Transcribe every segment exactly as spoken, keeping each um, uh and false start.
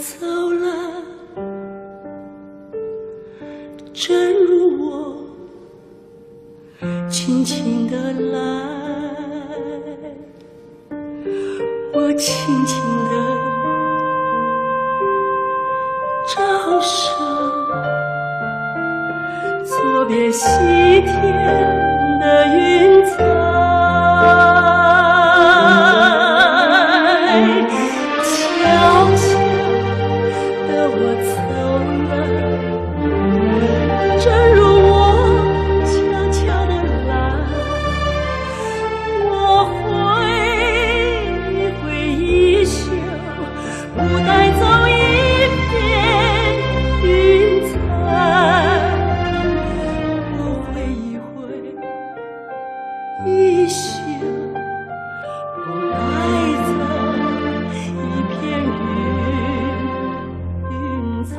走了，正如我轻轻地来，我轻轻地招手，作别西天的云彩。 悄悄地我走来，正如我悄悄地来，我挥一挥衣袖，不带走一片云彩，我挥一挥 衣袖，不带走一片云，云彩。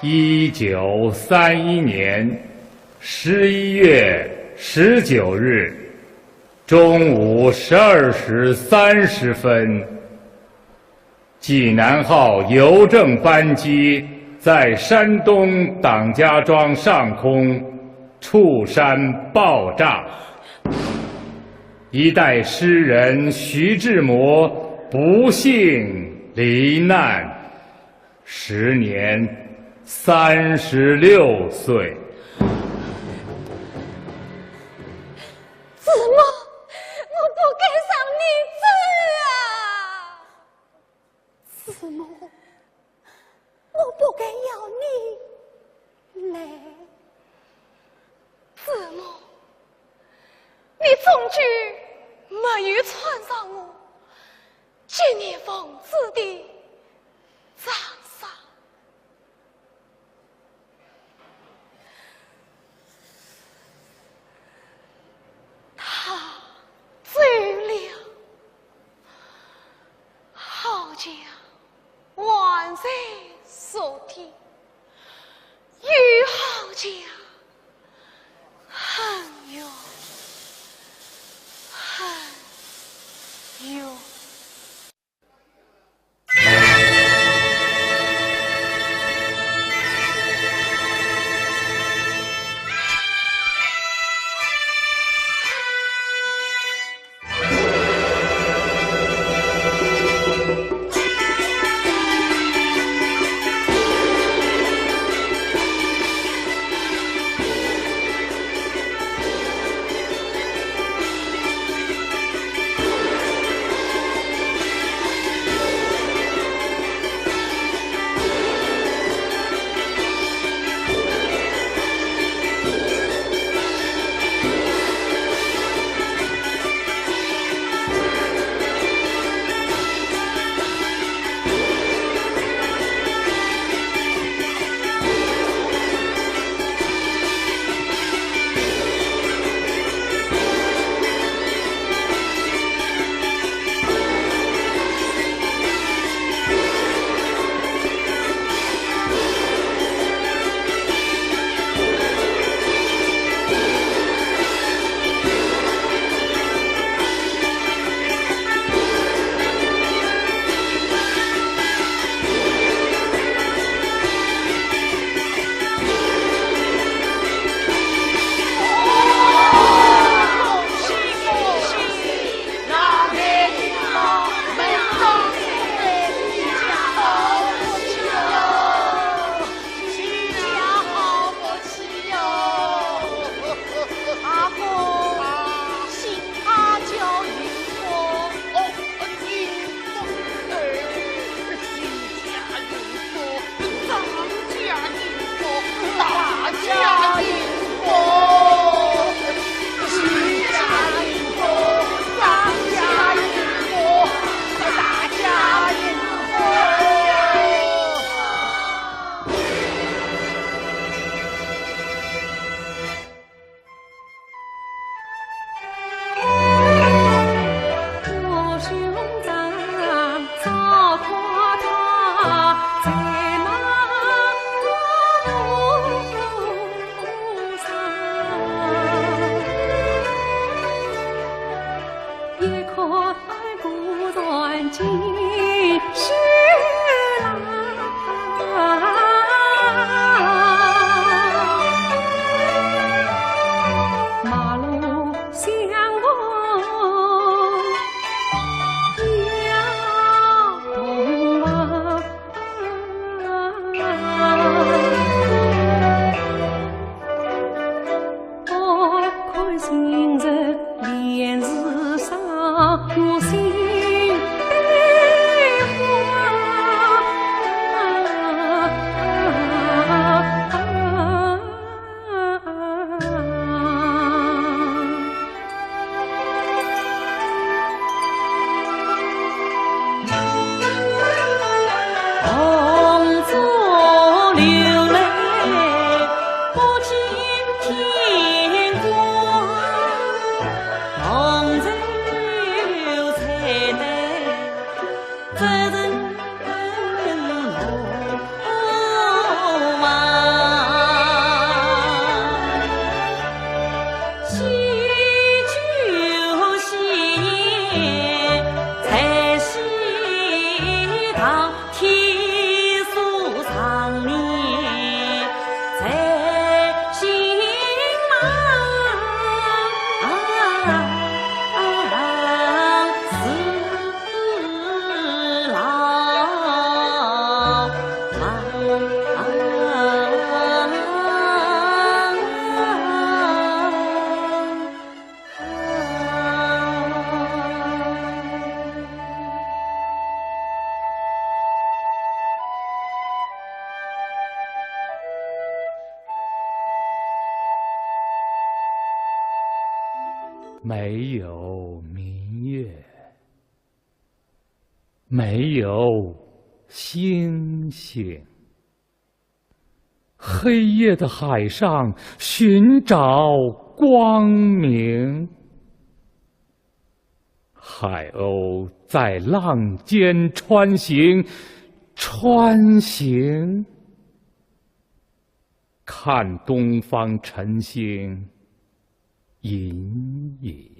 一九三一年十一月十九日中午十二时三十分， 济南号邮政班机在山东党家庄上空触山爆炸，一代诗人徐志摩不幸罹难，时年三十六岁。 子墨，我不该让你走啊！子墨，我不该要你来。子墨，你终究没有穿上我结孽奉子的长衫。 他走了，好家还在昨天，又好家很远，很远。没有明月，没有星星。黑夜的海上寻找光明。海鸥在浪尖穿行，穿行，看东方晨星隐隐。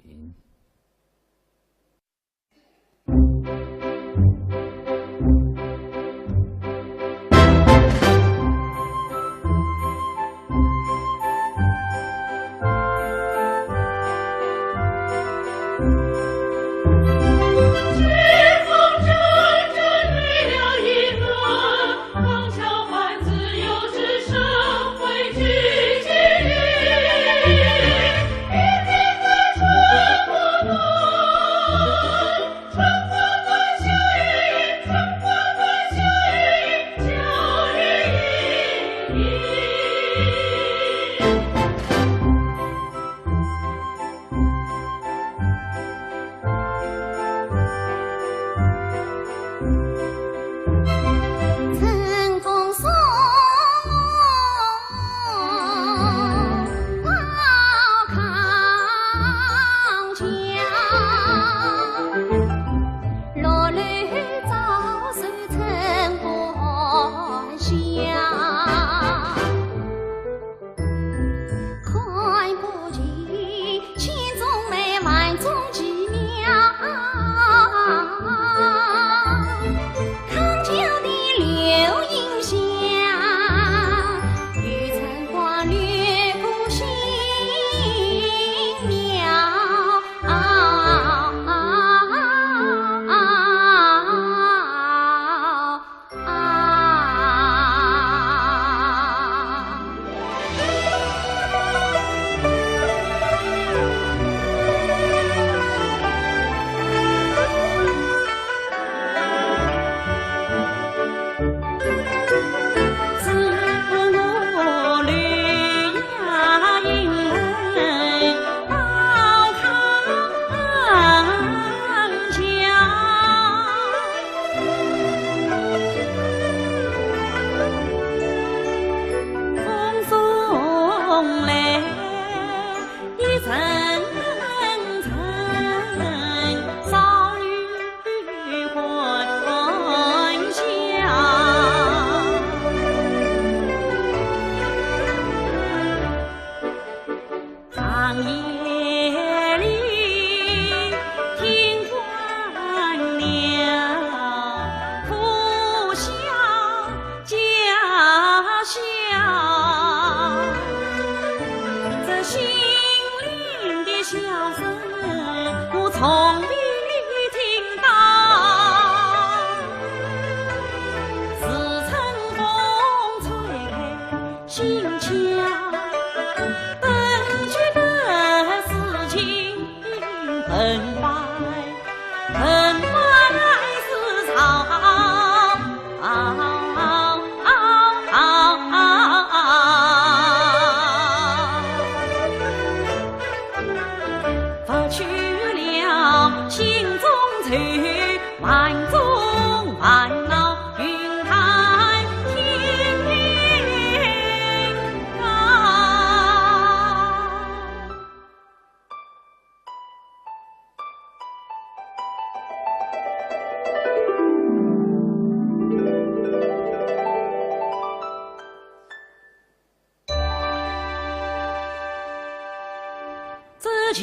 就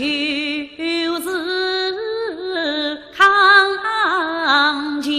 是康桥。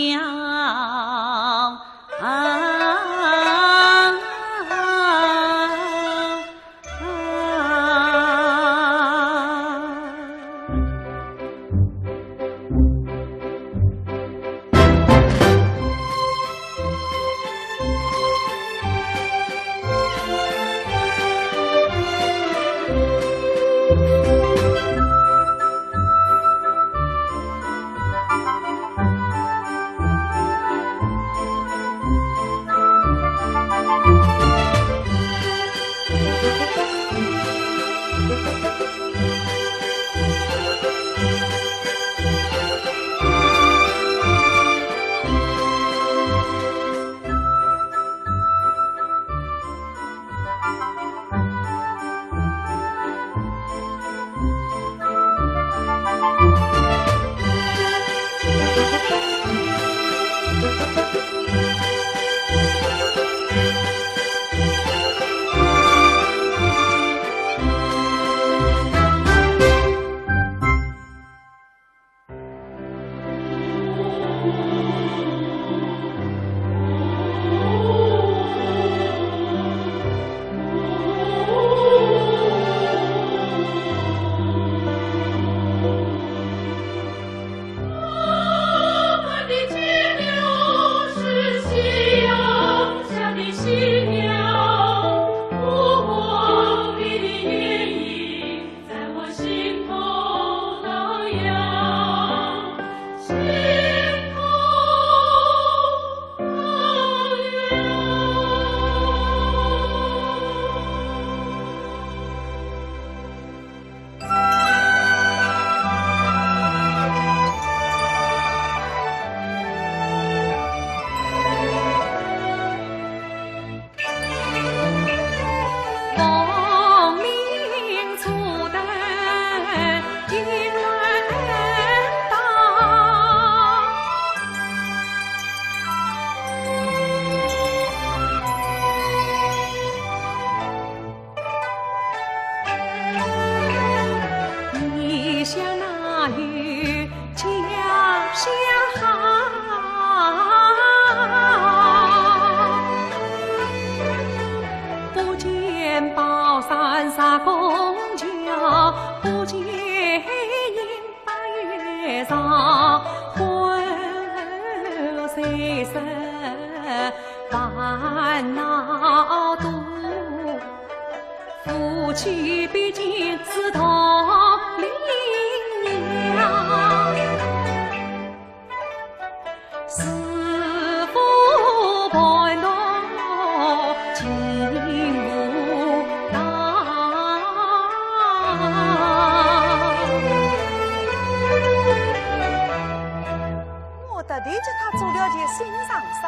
我特地给她做了件新长衫，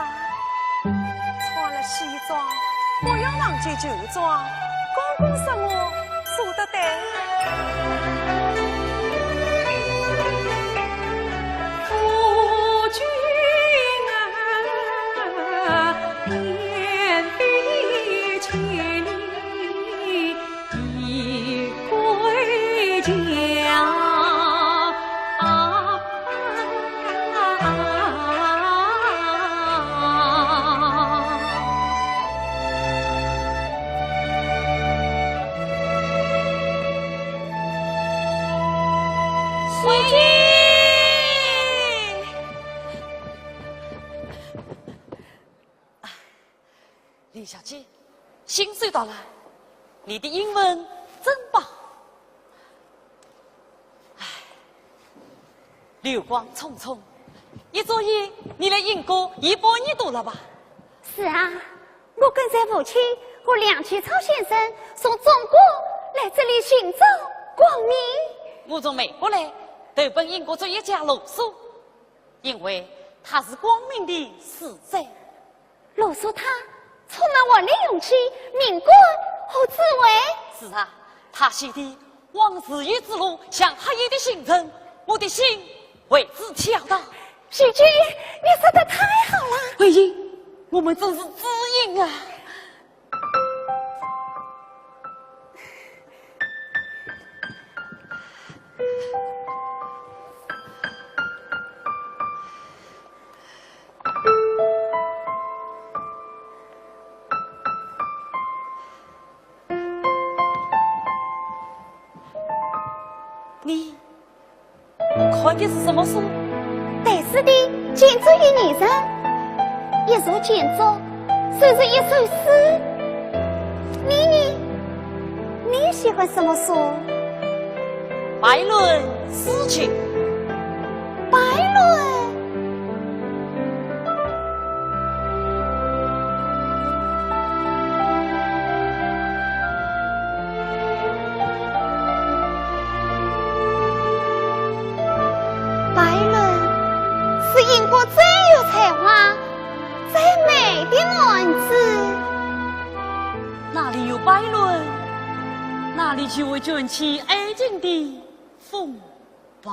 穿了西装，不要忘记旧装。公公说我说得对。夫君啊，言非千里 一归家。夫君。 李小姐，信收到了，你的英文真棒。唉，流光匆匆，一转眼你来英国一百年多了吧？是啊，我跟随父亲和梁启超先生从中国来这里寻找光明。我从美国来，投奔英国哲学家罗素，因为他是光明的使者。 罗素他充满活力、勇气、敏感和智慧。是啊，他写的《望自由之路》像黑夜的星辰，我的心为之跳动。夫君，你说的太好了。慧英，我们真是知音啊！么书？对，是的，建筑与艺术，一座建筑，就是一首诗。你呢？你喜欢什么书？白论诗经。白论？ 白论是英国最有才华、最美的男子。哪里有白论，哪里就会卷起爱情的风暴。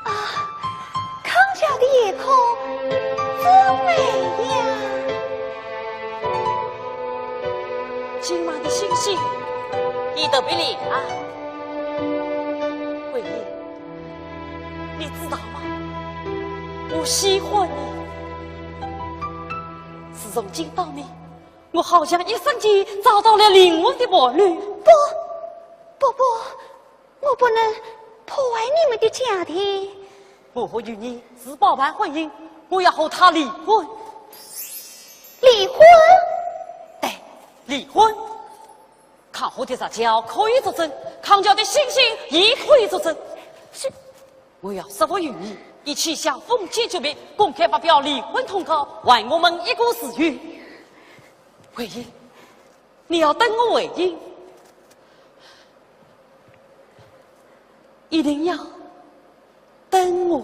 啊，康桥的夜空真美呀！今晚的星星也特别亮啊。桂英，你知道吗？我喜欢你。自从见到你，我好像一瞬间找到了灵魂的伴侣。不，不，不，我不能破坏你们的家庭。我和玉英是包办婚姻，我要和他离婚。离婚？对，离婚。康河的石桥可以作证，康桥的星星也可以作证。是，我要说服玉英，一起向封建绝命，公开发表离婚通告，还我们一个自由。桂英， 你要等我回音，一定要等我。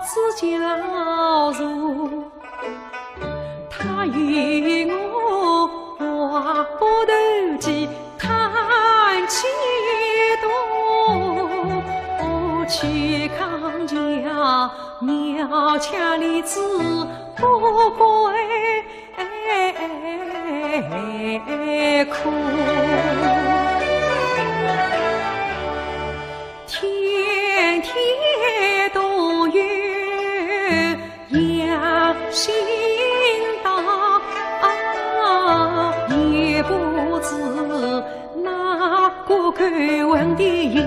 自家住，他与我话不投机，叹气多，我去康桥，庙前里子不归。 苦，天天都有羊心道，也不知哪个勾魂的羊。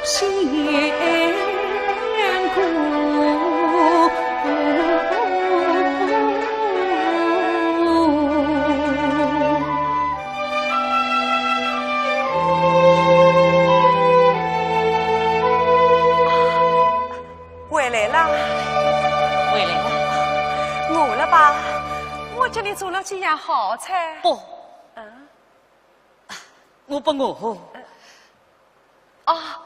仙姑。回来啦。回来啦。饿了吧？我给你做了几样好菜。不。嗯？我不饿。 啊，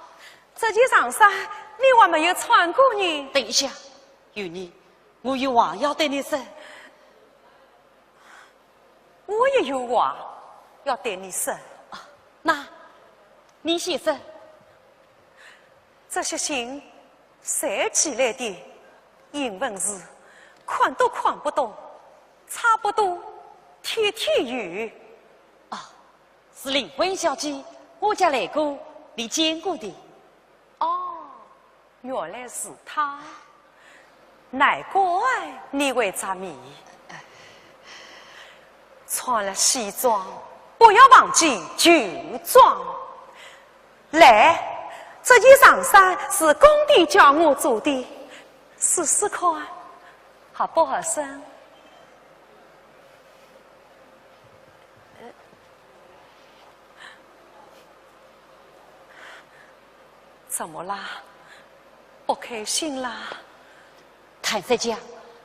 这件长衫你还没有穿过呢。等一下，有你，我有话要对你说。我也有话要对你说。啊，那你先说。这些信谁寄来的？英文字，看都看不懂，差不多天天有。啊， 是林徽因小姐，我家来过，你见过的。哦，原来是她，难怪你会着迷。穿了西装，不要忘记旧装。来，这件长衫是工地叫我做的，试试看，好不好身？ 怎么啦？不开心啦？坦率讲，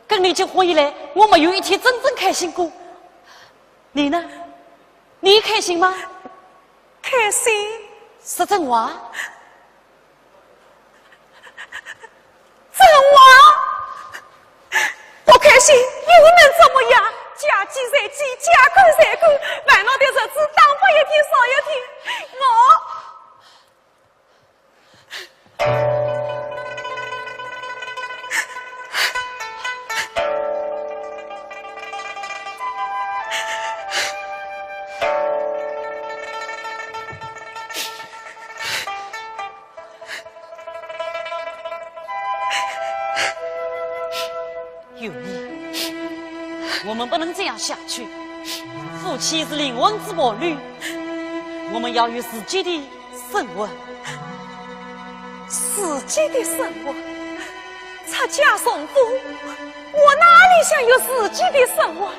跟你结婚以来，我没有一天真正开心过。你呢？你开心吗？开心。说真话。 真话，不开心又能怎么样？家既在即，家官在官，烦恼的日子当分一天少一天。我 有你，我们不能这样下去。夫妻是灵魂之伴侣，我们要有自己的生活。自己的生活？出家从夫，我哪里想有自己的生活？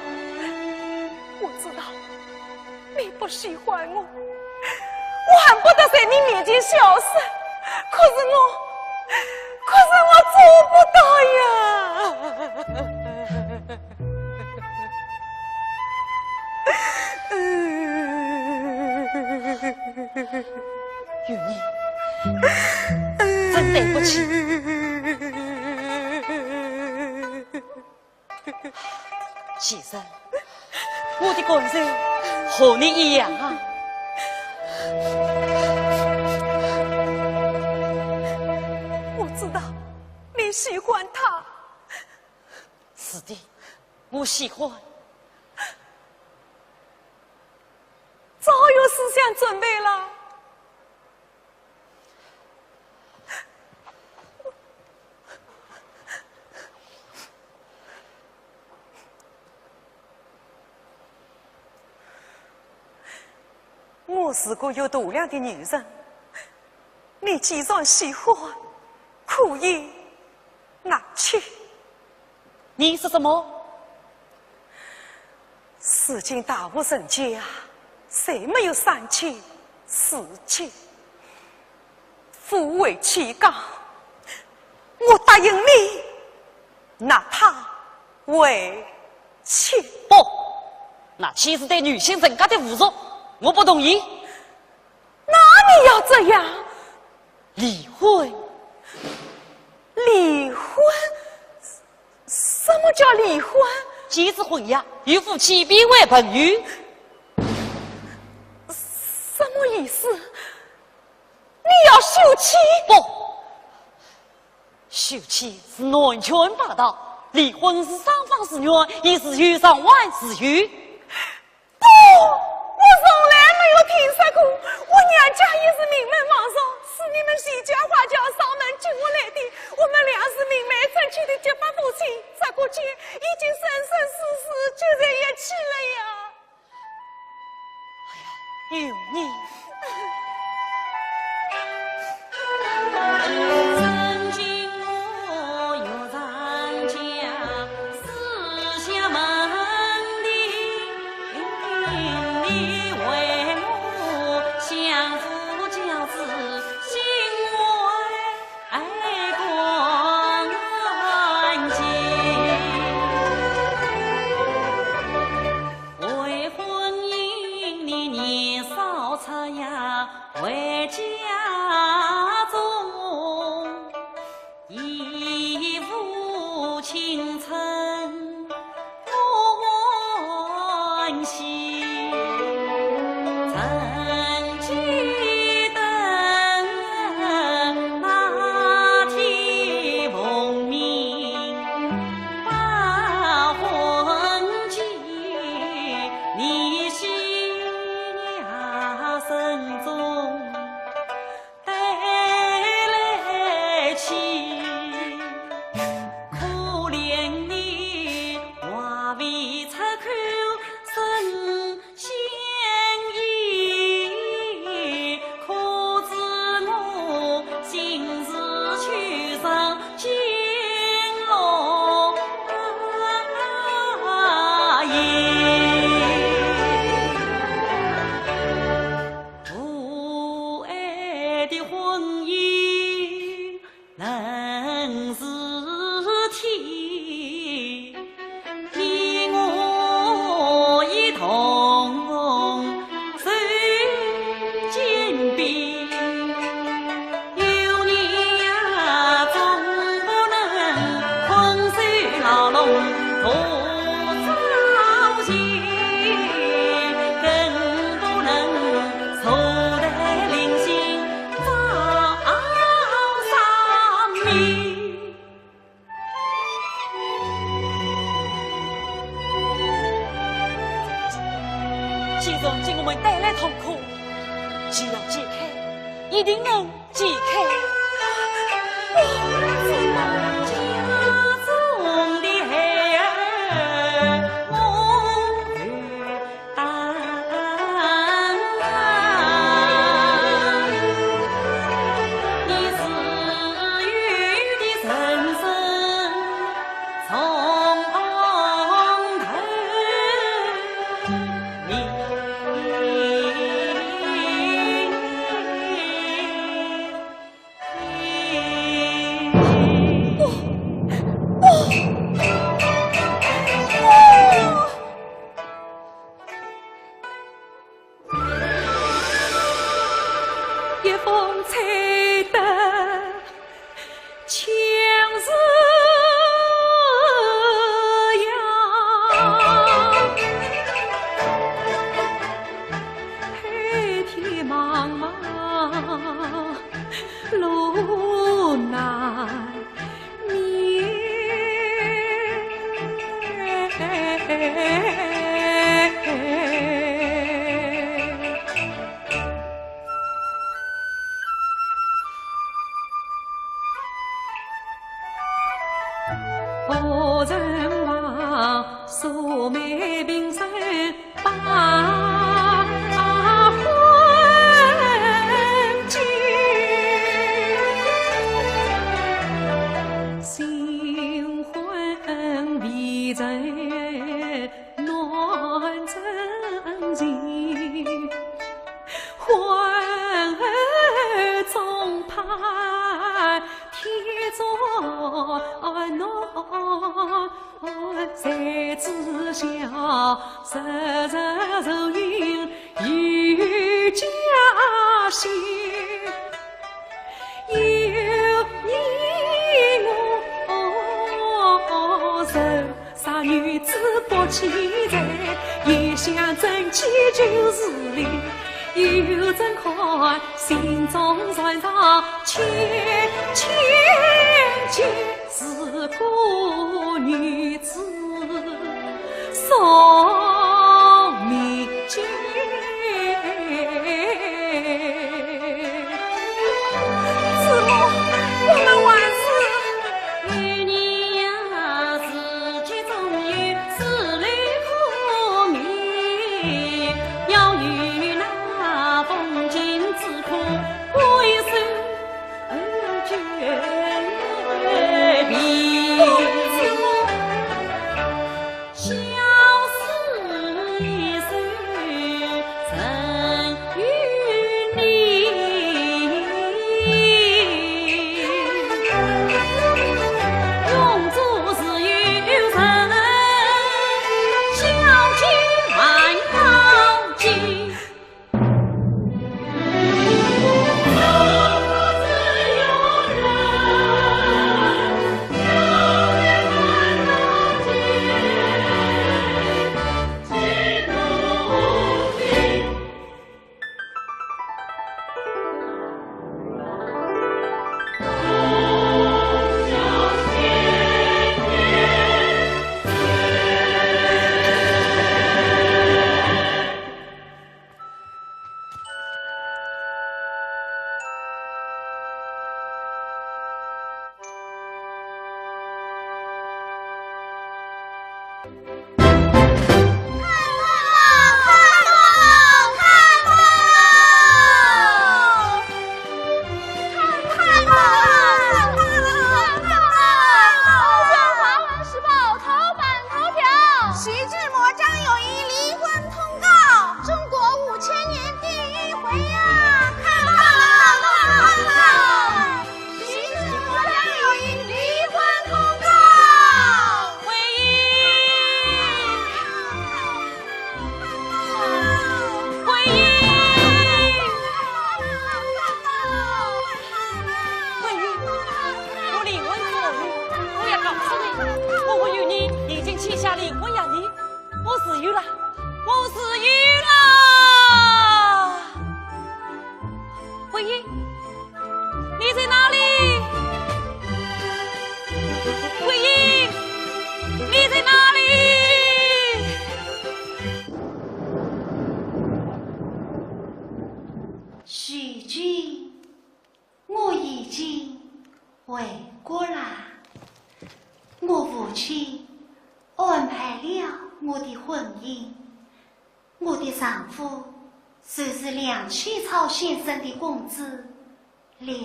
我知道 你不喜欢我，我恨不得在你面前消失，可是我，可是我做不到呀。有你，真对不起。 其实，我的感受和你一样啊。我知道你喜欢他。是的，我喜欢。早有思想准备了。 我是个有度量的女人，你既然喜欢，可以拿去。你说什么？如今大户人家啊，谁没有三妻四妾？ 夫为妻讲，我答应你，拿她为妻。不，那岂是对女性人格的侮辱，我不同意。那你要怎样？离婚。叫离婚。既是婚约，与夫妻变为朋友。什么意思？你要休妻？不，休妻是男权霸道，离婚是双方自愿，也是有偿还自由。 不，我从来没有听说过。我娘家也是名门望族，是你们徐家花轿上门请我来的。我们俩是明媒正娶的结发夫妻，这个结已经生生世世就在一起了呀。哎呀，有你。既然给我们带来痛苦，就要解开，一定能解开。现在一想真气就是泪，又怎看心中传上千千结，是个女子送命间。 子木，我们还是……喜剧魔张友谊离婚通告，中国五千年第一回呀！喜剧魔张友谊离婚通告。回音，回音，回音，我离婚之后，我要告诉你，我和玉妮已经签下离婚协议。 我自由了，我自由了。回音，你在哪里？回音，你在哪里？许君，我已经回国啦。我父亲 安排了我的婚姻，我的丈夫就是梁启超先生的公子梁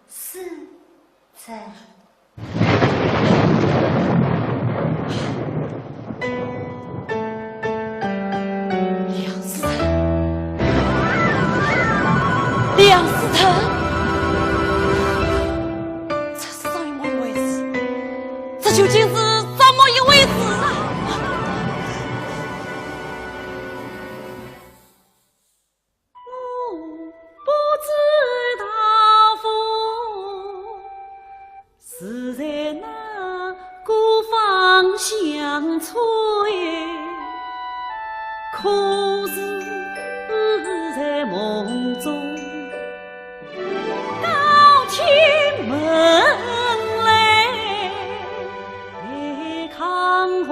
思成。梁思成，梁思成，这是怎么一回事？ 这究竟是怎么一回事啊？我不知道风是在哪个方向吹，可是在梦中 到天门来，看红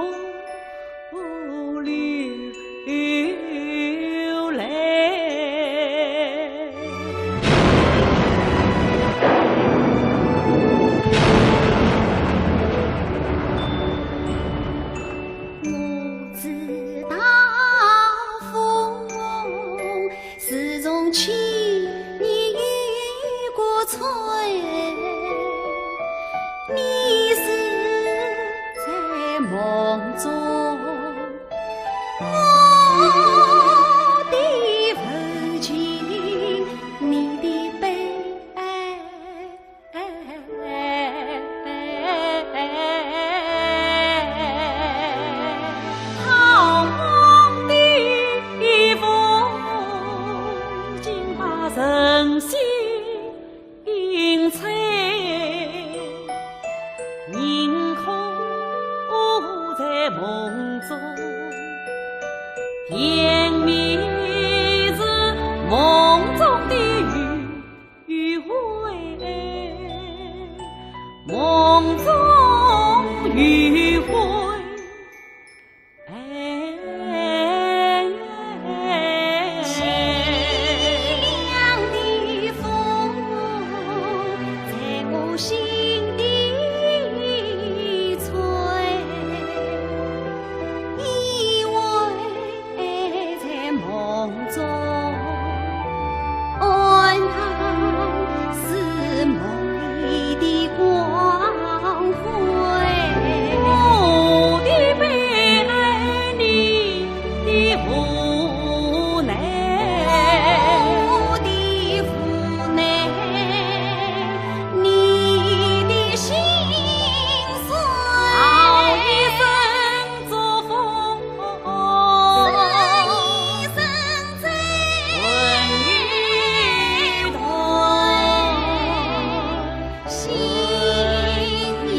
绿泪。我知道风 自从千年过去，你是在梦中，我的父亲，你的悲哀。 好梦的风景把人心吹，宁可在梦中甜蜜是梦中的余晖，梦中余晖。哎，清凉的风在我心底吹，依偎 在梦中，安躺是梦里的光辉。我的悲哀，你的无奈。我的无奈，你的心酸。好一生 作风，是一生在混沌心一段。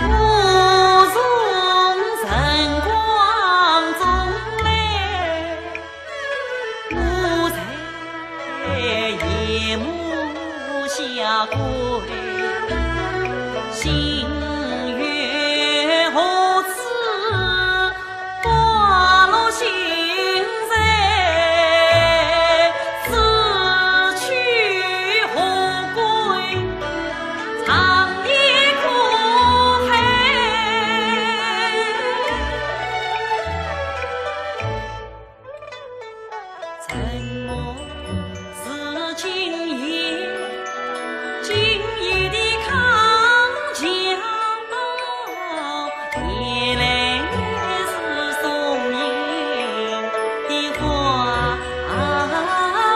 我从晨光中来，我在夜幕下跪，心愿何处 花落尽在此去何归？长天苦海。 沉默是今夜，今夜的康桥，夜来是送行的花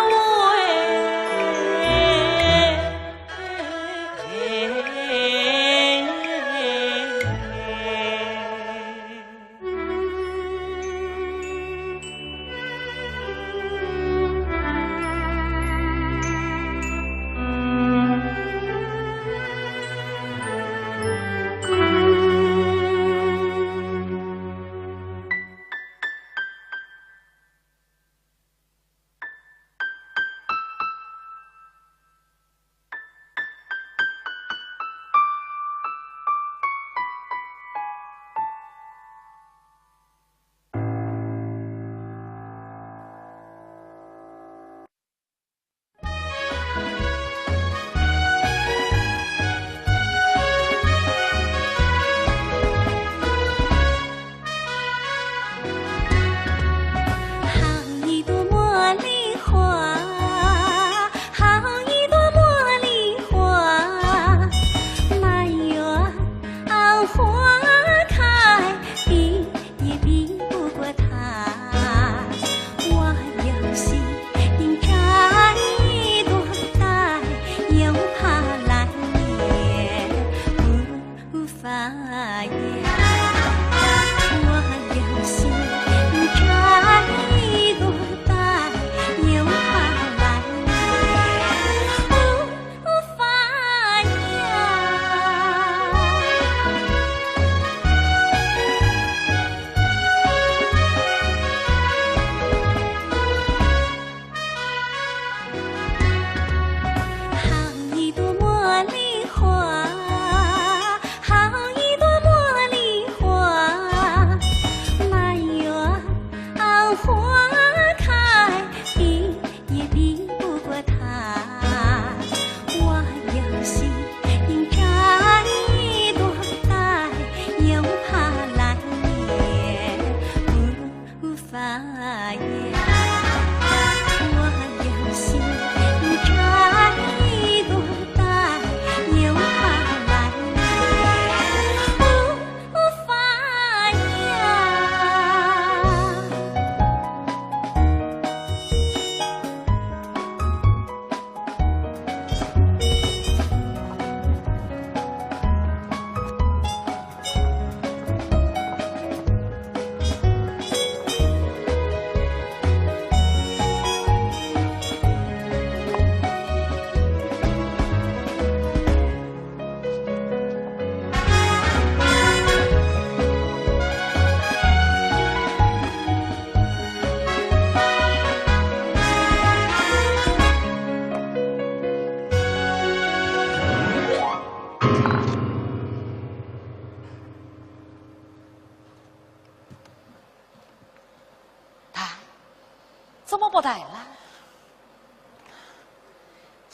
蕊。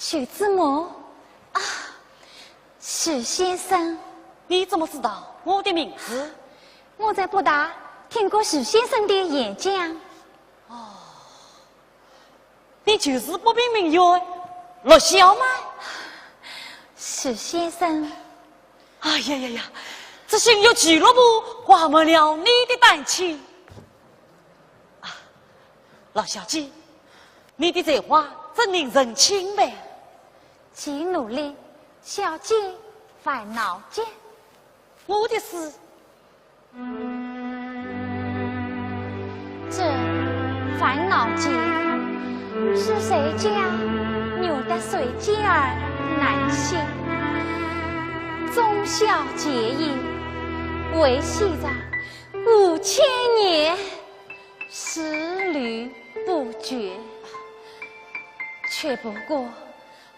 许子墨。啊，许先生。你怎么知道我的名字？我在北大听过许先生的演讲。哦，你就是北平名媛陆小曼？许先生。哎呀呀呀，这星月俱乐部挂满了你的单亲。啊，陆小姐，你的才华真令人钦佩。 既努力，小姐烦恼极。我的诗。这烦恼极，是谁家惹得谁家儿难歇？忠孝节义，维系着五千年，丝缕不绝，却不过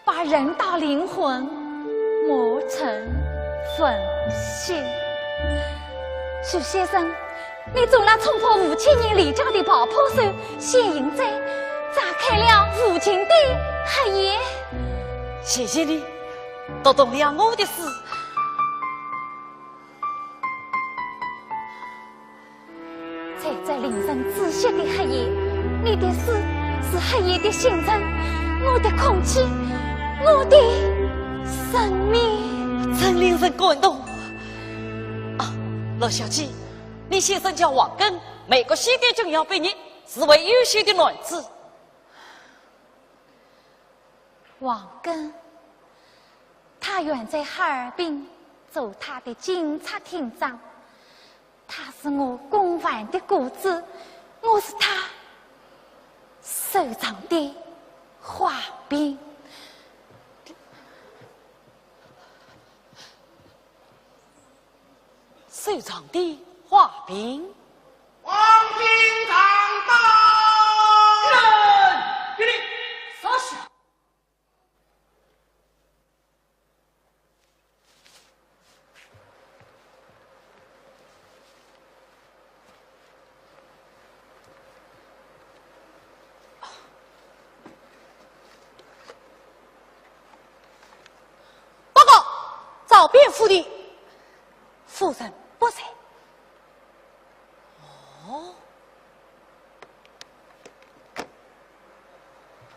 把人的灵魂磨成粉碎。许先生，你总拿冲破五千年历史的爆破手，现在炸开了无情的黑夜。谢谢你，读懂了我的诗。 在这令人窒息的黑夜，你的诗是黑夜的星辰，我的空气，我的生命。真令人感动。啊，陆小姐，你先生叫王根，美国西点军校毕业，是位优秀的男子。 王根，他原在哈尔滨做他的警察厅长，他是我公办的顾子，我是他手上的花瓶。手上的花瓶。 王兵上当！有人！有令！稍息！报告，招兵府的夫人不在。 哦。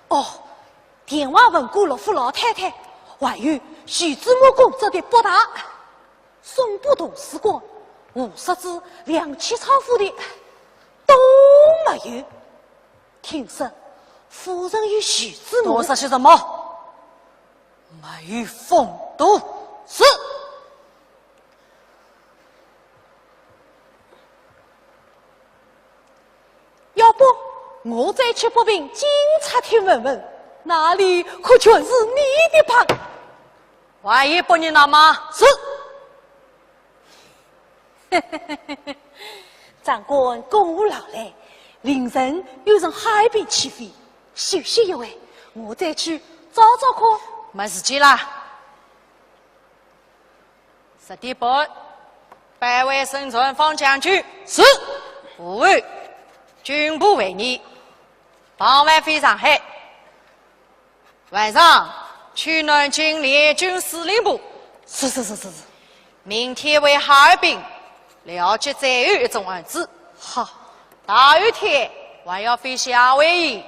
哦，电话问过陆府老太太，还有许子墨公子的北大，松浦图书馆、无锡之梁启超夫的都没有。听说夫人与许子墨……都说些什么？没有风度。是。 要不我再去北平警察厅问问，那里可全是你的帮。万一不能那么……是。长官公务劳累，令人又从哈尔滨起飞，休息一会，我再去找找看。没时间啦。 十点半，保卫省船方将军。是。护卫，军部会议，傍晚飞上海。晚上去南京联军司令部。是，是，是，是，是。明天回哈尔滨，了解最后一种安置。好。大后天还要飞夏威夷，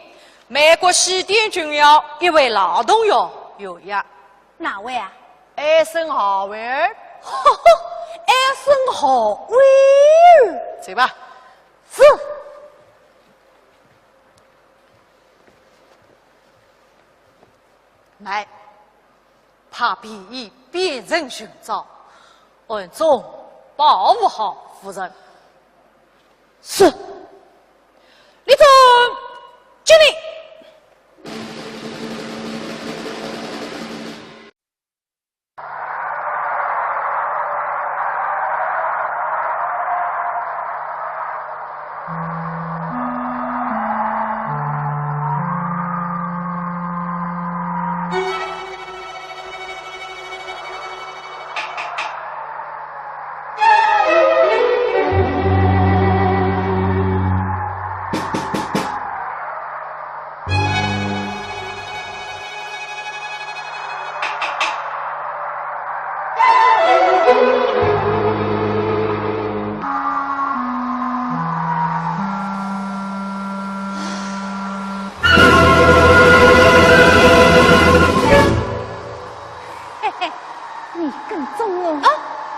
美国西点军校一位老同学有约。 哪位啊？艾森豪威尔。艾森豪威尔。走吧。是。来，派便衣辨认寻找，暗中保护好夫人。是。立正，敬礼。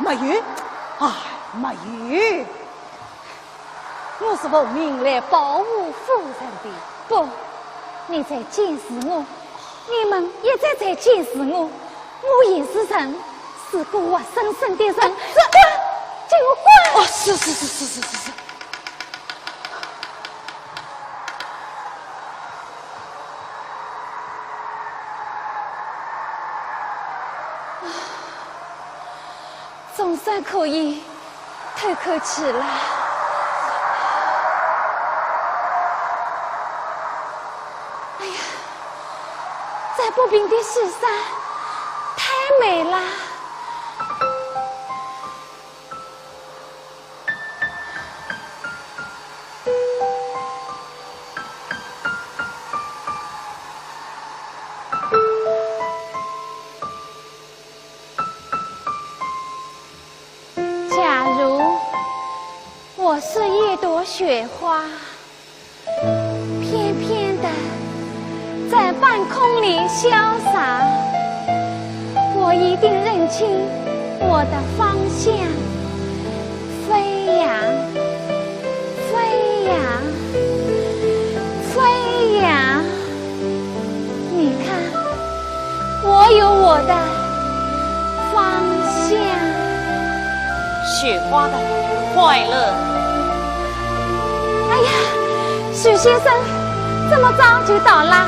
没有，哎，没有。我是奉命来保护夫人的。不，你在监视我，你们一直在监视我。我也是人，是个活生生的人。滚！给我滚！哦，是是是是是是是。 总算可以透口气了。哎呀，这薄冰的雪山太美了。 假如我是一朵雪花， 翩翩地在半空里飘洒，我一定认清我的方向。飞呀，飞呀，飞呀！你看，我有我的方向。雪花的快乐。哎呀，许先生，这么早就到啦？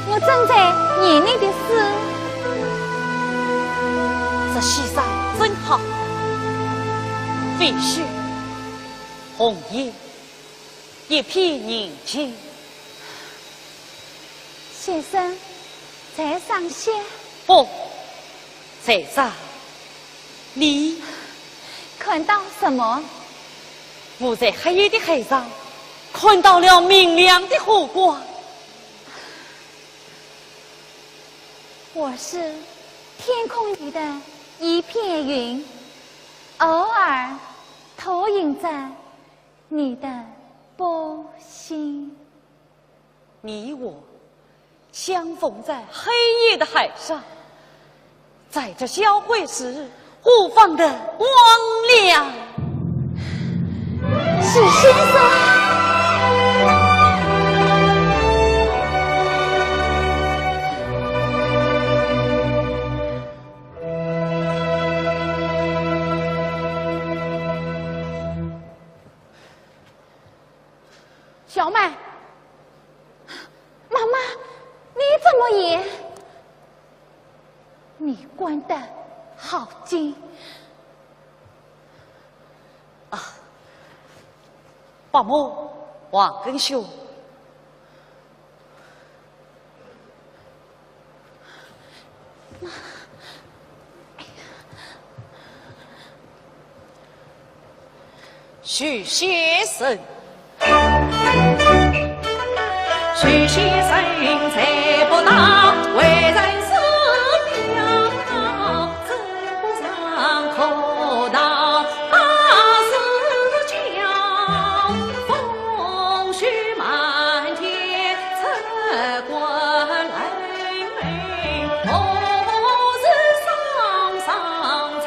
我正在念你的诗。这雪山真好，飞雪、红叶，一片宁静。先生，在赏雪？不，在赏你。看到什么？我在黑夜的海上看到了明亮的湖光。 我是天空里的一片云，偶尔投影着你的波心。你我相逢在黑夜的海上，在这交汇时 綻放的光亮。许先生。小满，妈妈，你怎么也？ 你关得好紧。啊，伯母，王根兄。许先生。 许先生才不大，为人师表，称呼上可道大师教，风雪漫天出关来，何日上上才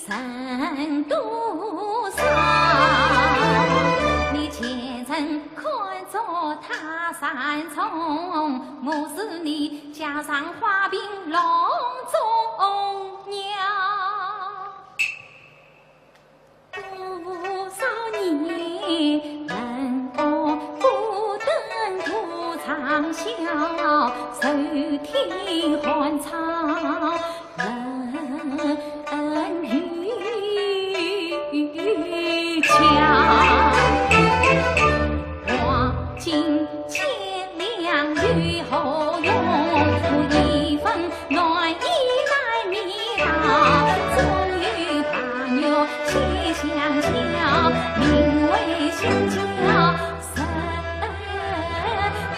人多少，你前程看作他山重，我是你家常花瓶笼中鸟。多少年冷我孤灯独长啸，手提寒窗 冷雨桥。黄金千两有何用？我一分暖意难觅到，终有白玉千香桥，名为香桥人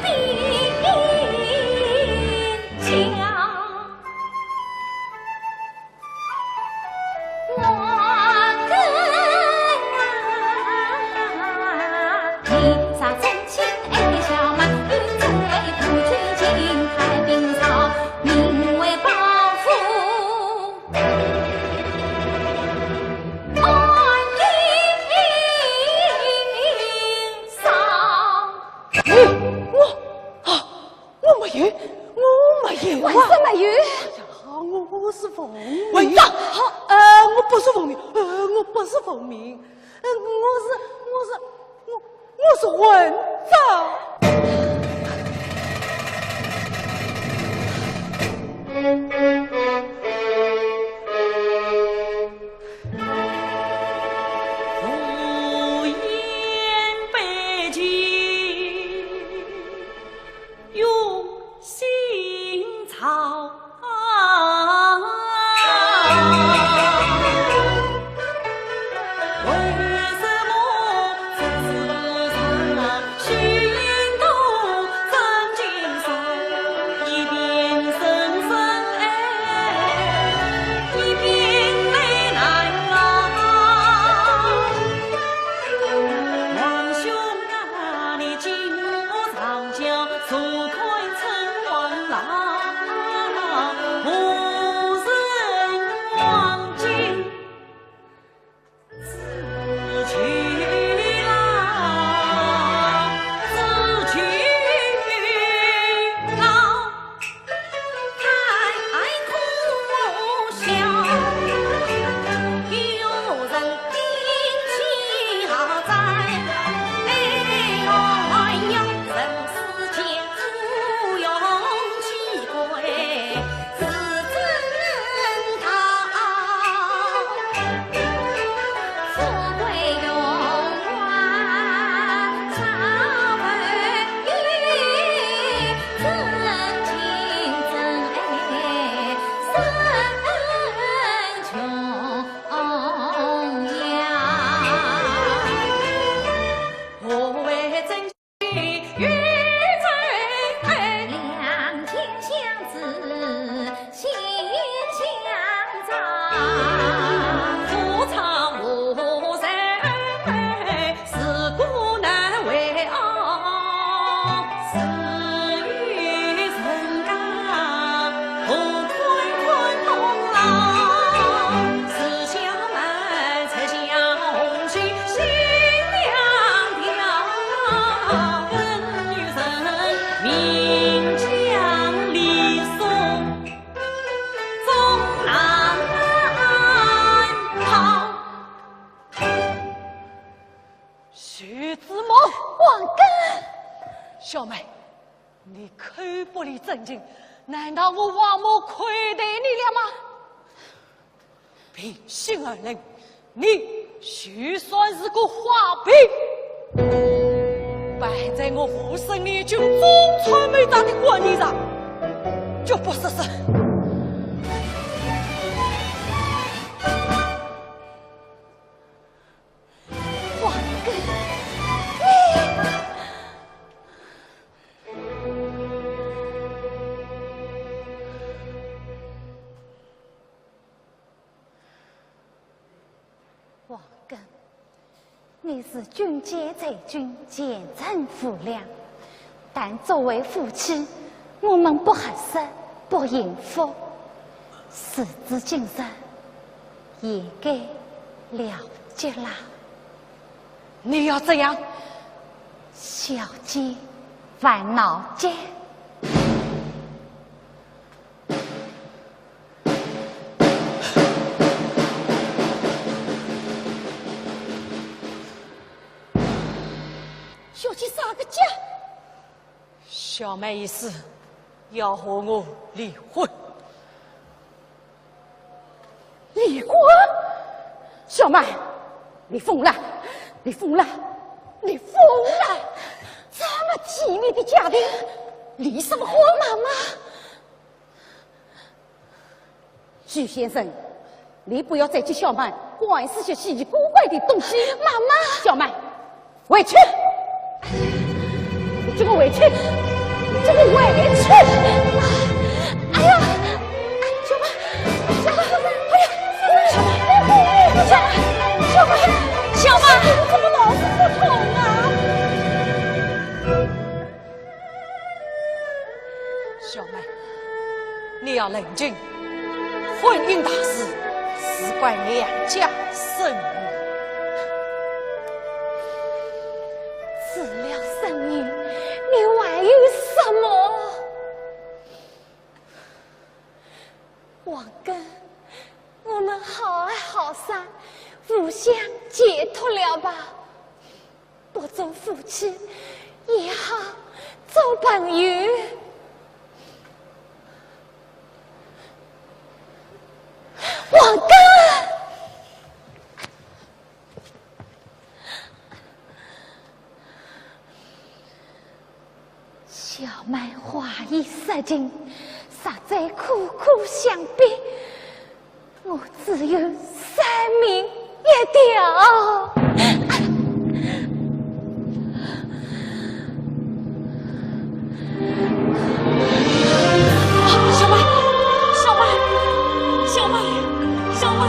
比桥。 我，啊， 我没有，我没有啊。为什么没有？哎呀，我，我是奉命。混账！好，呃，我不是奉命，呃，我不是奉命，呃，我是，我是，我，我是混账。 徐子墨。王根。小妹，你口不离正经，难道我王某亏待你了吗？平心而论，你就算是个花瓶，摆在我武生年久、中村美嘉的馆钿上，就不合适。 王根，你……王根，你是军阶在军，前程无量，但作为夫妻，我们不合适，不幸福。时至今日，应该了结啦。你要怎样？小姐烦恼结。小姐啥个结？小妹一死，要和我离婚。 离婚？小妹，你疯了，你疯了，你疯了！这么体面的家庭，离什么婚？妈妈。许先生，你不要再给小妹灌输些稀奇古怪的东西。妈妈。小妹， 回去！你给我回去！你给我回去！哎呀，小妹，小妹，哎呀，小妹，小妹，小妹，小妹，怎么老是不痛啊？ 小妹，你要冷静，婚姻大事事关两家声誉。除了声誉，你还有什么？王根，我们好爱好散，互相解脱了吧。 不做夫妻，也好做朋友。王根！小妹话已说尽，实在苦苦相逼。 我只有三命一条。小妹，小妹，小妹，小妹。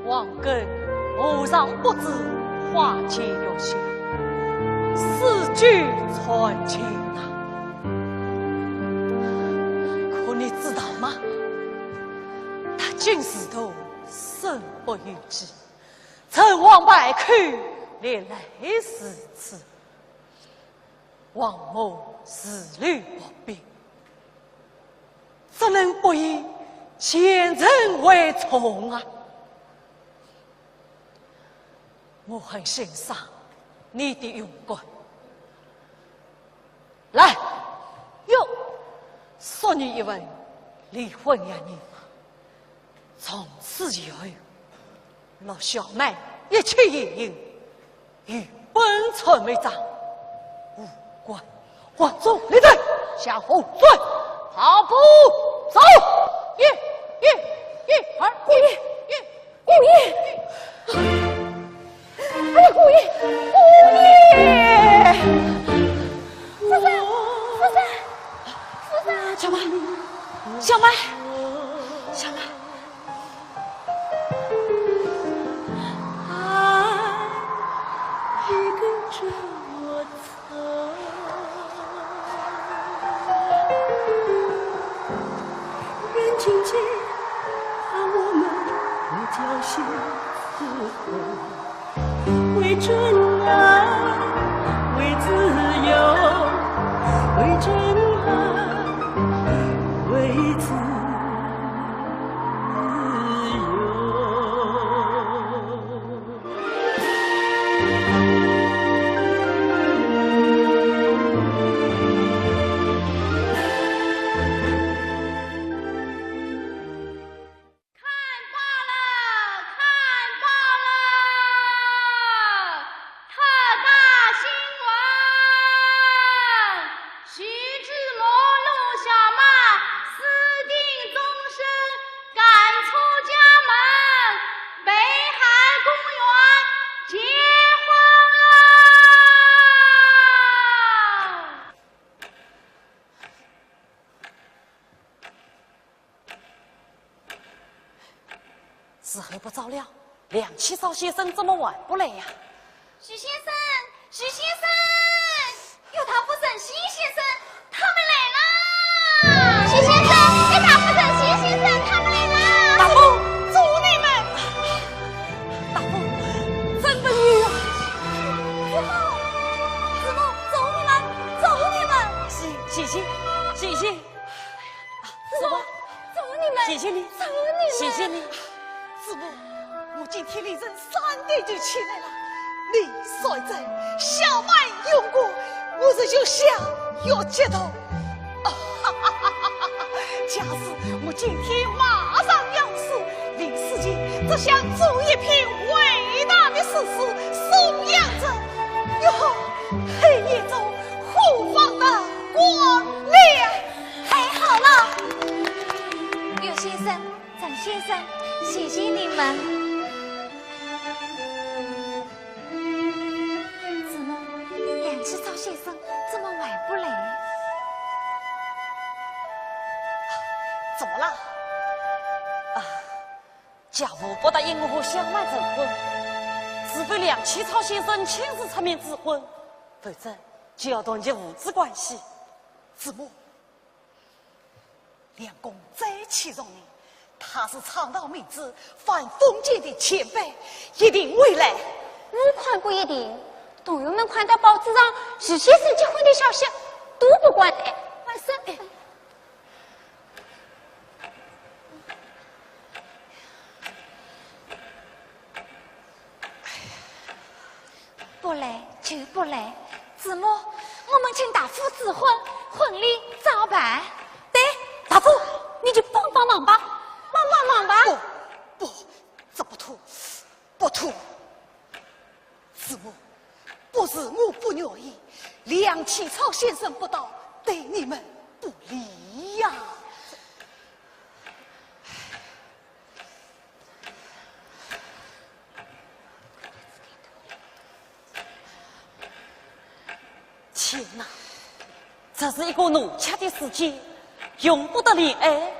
王根和尚不知花前月下，诗句传情啊。可你知道吗？他今是徒身不由己， 成王败寇，连累如此。王母如履薄冰，怎能不以前程为重啊？我很欣赏你的勇敢。来，哟，送你一份离婚协议。 从此以后，陆小妹一切言行，与本村妹长无关。王忠，立正，向后退，跑步走，一，一，一，二，姑爷，一，姑爷。 哎呀，姑爷，姑爷！夫人，夫人，夫人！小妹，小妹，小妹。看报了，看报了！特大新闻！徐志摩落时候不早了，梁启超先生怎么还不来呀？徐先生，徐先生，岳大夫、陈新先生，他们来啦！徐先生，岳大夫、陈新先生，他们来啦！大夫，走你们！大夫，真不远啊！子墨，子墨，走你们，走你们！谢谢，谢谢，谢谢。 子墨，走你们！谢谢你，走你们！谢谢你。子墨，我今天凌晨三点就起来了。你说这小满用过，我是越想越激动。啊，假使我今天马上要死，临死前只想做一篇伟大的诗词颂扬这哟，黑夜中 何方的光亮。太好了，岳先生、陈先生，谢谢你们。子墨，梁启超先生怎么还不来？怎么了？啊， 家父不答应我和小满成婚，除非梁启超先生亲自出面指婚，否则就要断绝父子关系。子墨，梁公再器重你，他是唱道明主、反封建的前辈，一定会来。我看不一定，同学们看到报纸上徐先生结婚的消息，都不敢来。万岁！ 不来就不来，子墨，我们请大夫指婚，婚礼照办。对，大夫，你就帮帮忙吧，帮帮忙吧。不，不，这不妥，不妥。子墨，不是我不愿意，梁启超先生不到，对你们不利呀。 天哪，这是一个弄巧的世界，容不得恋爱，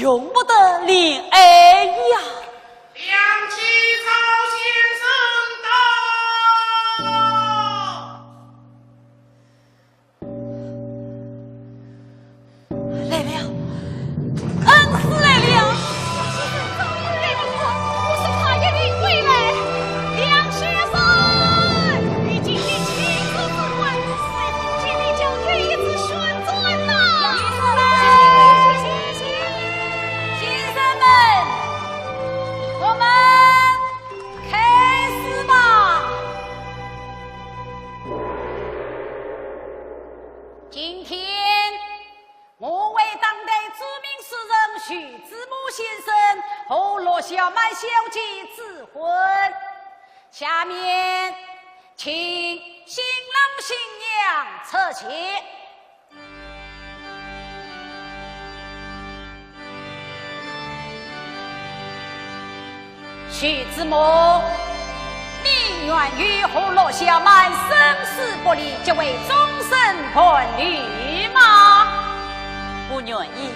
容不得恋爱呀！梁启超先生到。 来了，恩师来了。我是怕一定会来。梁先生，你今天亲自指婚，是封建的教条一直旋转呐。先生们，先生们，我们开始吧。 今天，我为当代著名诗人徐志摩先生和陆小曼小姐指婚。下面，请新郎新娘出席。 徐志摩，你愿意和陆小曼生死不离，结为终身伴侣吗？不愿意。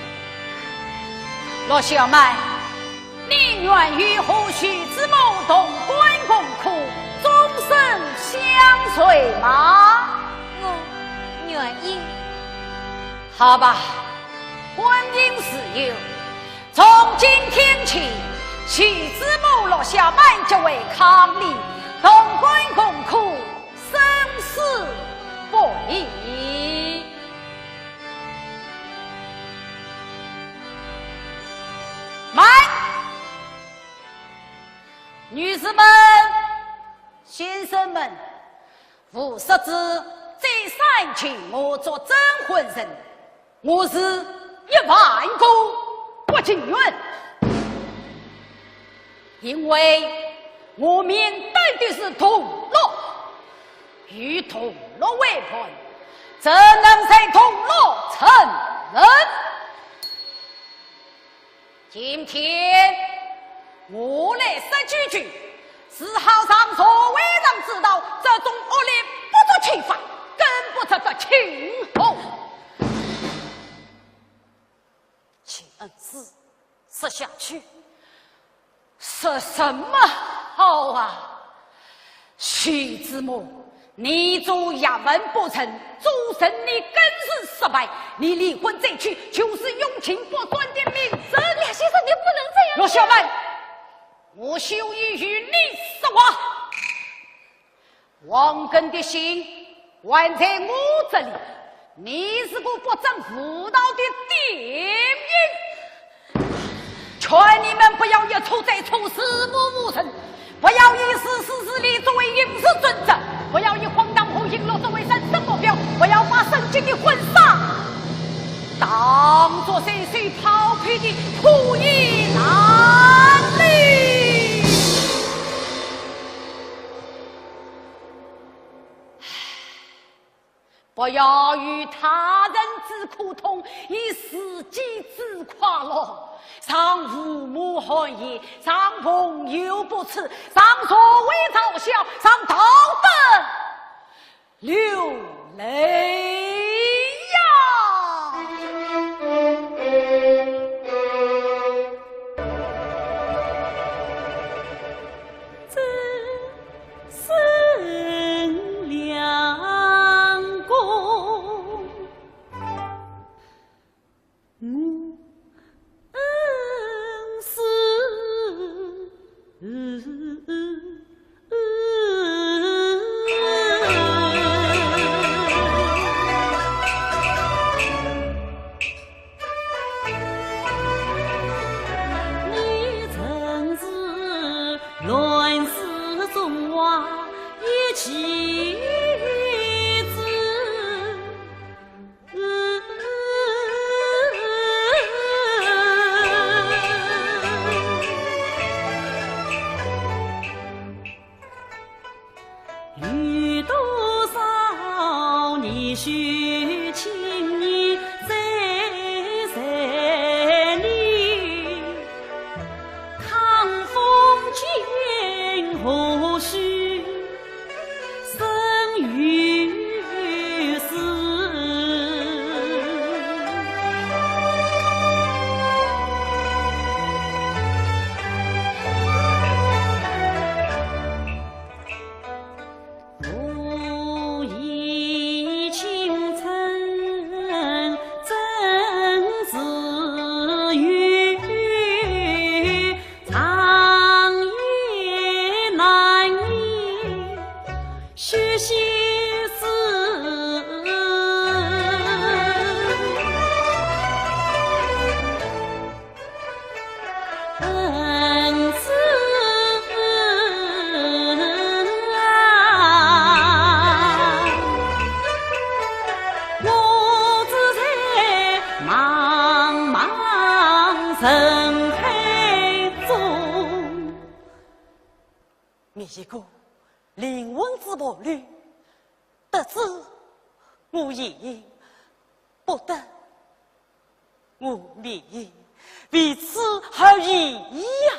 陆小曼，你愿意和徐志摩同甘共苦，终身相随吗？我愿意。好吧，婚姻自由， 从今天起，徐志摩、陆小曼结为伉俪，同甘共苦，生死不离。慢！女士们、先生们，无锡之再三请我做证婚人， 我是一万个不情愿，因为我面对的是铜锣，与铜锣为伴，怎能在铜锣沉沦？ 今天我来说几句，是好让社会上知道这种恶劣不足轻犯，更不值得庆贺。请恩师说下去。说什么好啊？徐子墨，你做学问不成，做人你更是失败。你离婚这去，就是永情不断的名字。梁先生，你不能这样。陆小曼，我休意与你说话。 王根的信还在我这里，你是个不争无道的店员，劝你们不要一错再错，死无误存，不要以四书四礼作为行事准则，不要以荒唐和淫乐作为人生目标，不要把圣洁的婚纱当作随手抛弃的破衣烂履。 不要以他人之苦痛，以自己之快乐，让父母寒夜，让朋友不齿，让社会嘲笑，让道德流泪呀！ 你曾是乱世中华一奇子。 有多少热血青年在山里，抗风剑河水，生与死。 无意青春真自由，长夜难眠须细思。 恩师啊，我只在茫茫人海中。觅一个灵魂之伴侣，得之我幸，不得 我命，为此而已呀。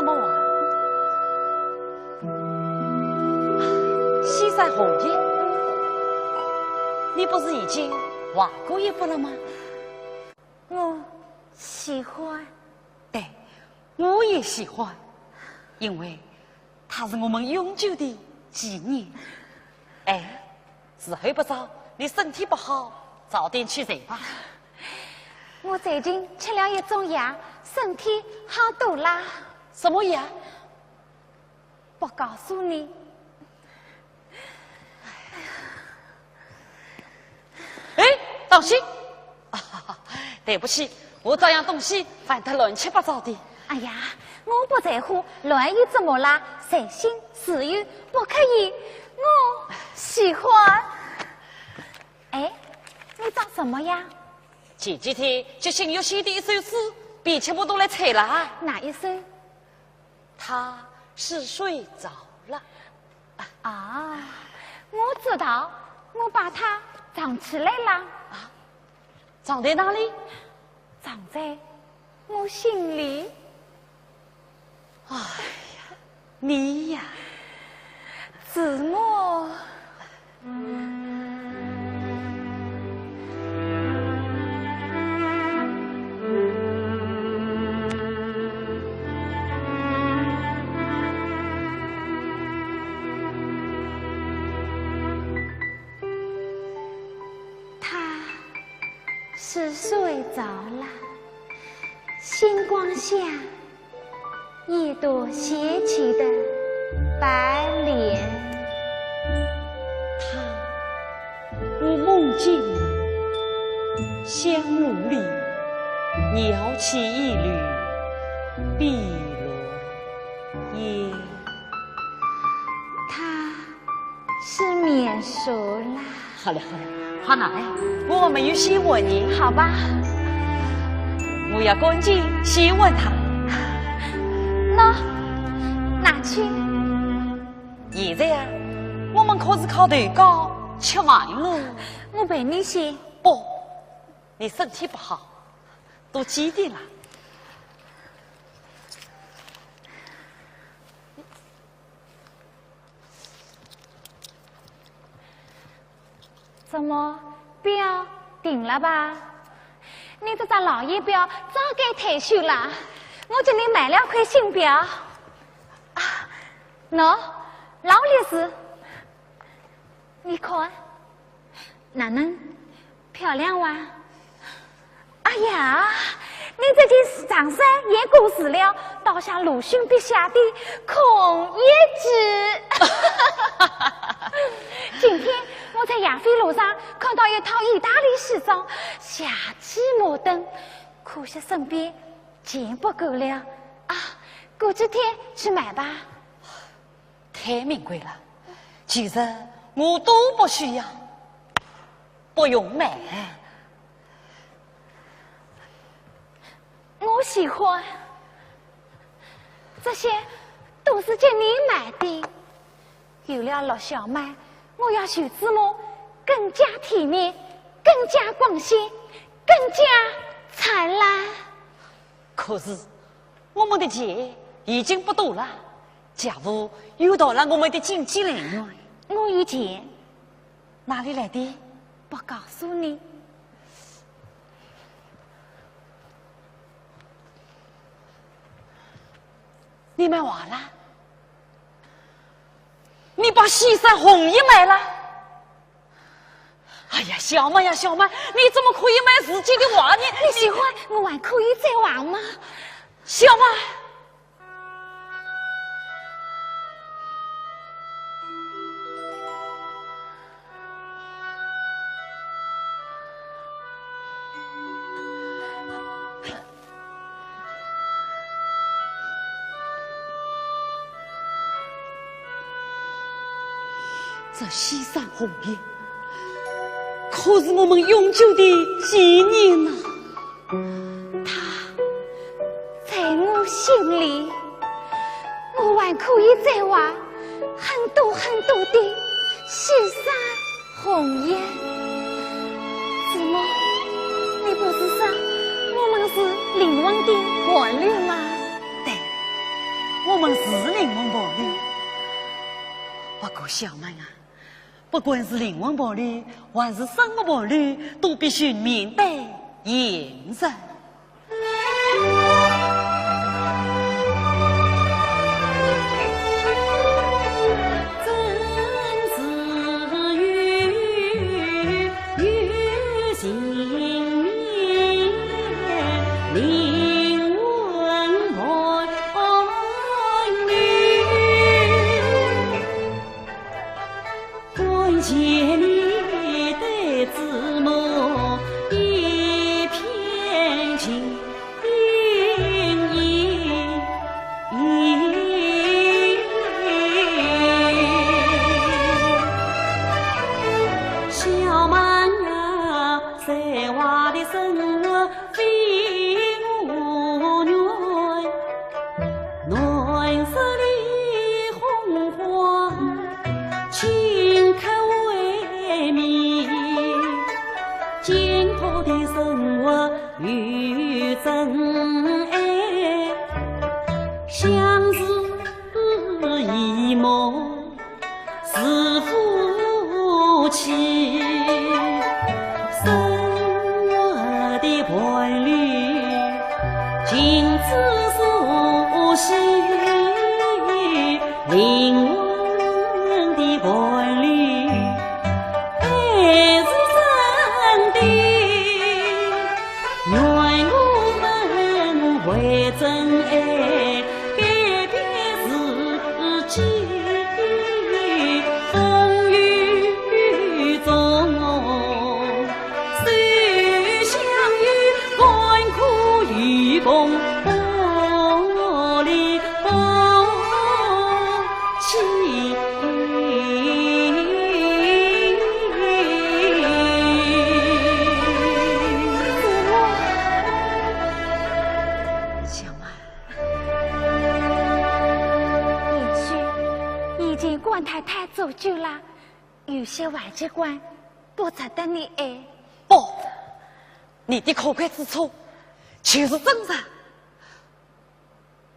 么啊？西山红叶，你不是已经画过一幅了吗？我喜欢。对，我也喜欢，因为它是我们永久的纪念。哎，时候不早，你身体不好，早点去睡吧。我最近吃了一种药，身体好多啦。什么药？不告诉你。哎，当心！啊，对不起，我这样东西翻得乱七八糟的。哎呀，我不在乎，乱又怎么啦？随心自由，不可以。我喜欢。哎，你找什么呀？前几天吉星月星的一首诗，比全部都来猜了。哪一首？他是睡着了。啊，我知道，我把它藏起来了。啊，藏在哪里？藏在我心里。哎呀，你呀，是我。他是睡着了，星光下一朵斜起的白莲。他，我梦见你，香炉里摇起一缕碧螺烟。他 是眠熟啦。好了好了，好了，哎，我还没有写完呢。好吧。我要赶紧写完它。喏，拿去。现在呀，我们可是靠投稿吃饭喽。我陪你写。不，你身体不好，多吃点啦。 怎么，表定了吧？你这只老眼表早该退休了，我给你买了块新表。啊，喏，劳力士，你看，哪能？ 漂亮哇！哎呀，你这件长衫也过时了，倒像鲁迅笔下的孔乙己。今天我在亚非路上看到一套意大利西装，夏季摩登，可惜身边钱不够了。啊，过几天去买吧。 太名贵了，其实我都不需要，不用买。我喜欢，这些都是给你买的。有了陆小曼，我要徐志摩更加体面，更加光鲜，更加灿烂。可是 我们的钱已经不多了，家父又断了我们的经济来源。我有钱。哪里来的？不告诉你。你卖画了？你把西山红叶卖了？ 哎呀，小曼呀，小曼，你怎么可以卖自己的画呢？你喜欢，我还可以再画吗？小曼，这西山红叶，可是我们永久的纪念呐。它在我心里，我还可以再画很多很多的西山 红叶，子墨，你不是说我们是灵魂的伴侣吗？对，我们是灵魂伴侣。不过小曼啊，不管是灵魂伴侣，还是生活伴侣，都必须面对现实。小曼，也许你已经管太太做久了，有些坏习惯不值得你爱。不，你的可贵之处就是真诚。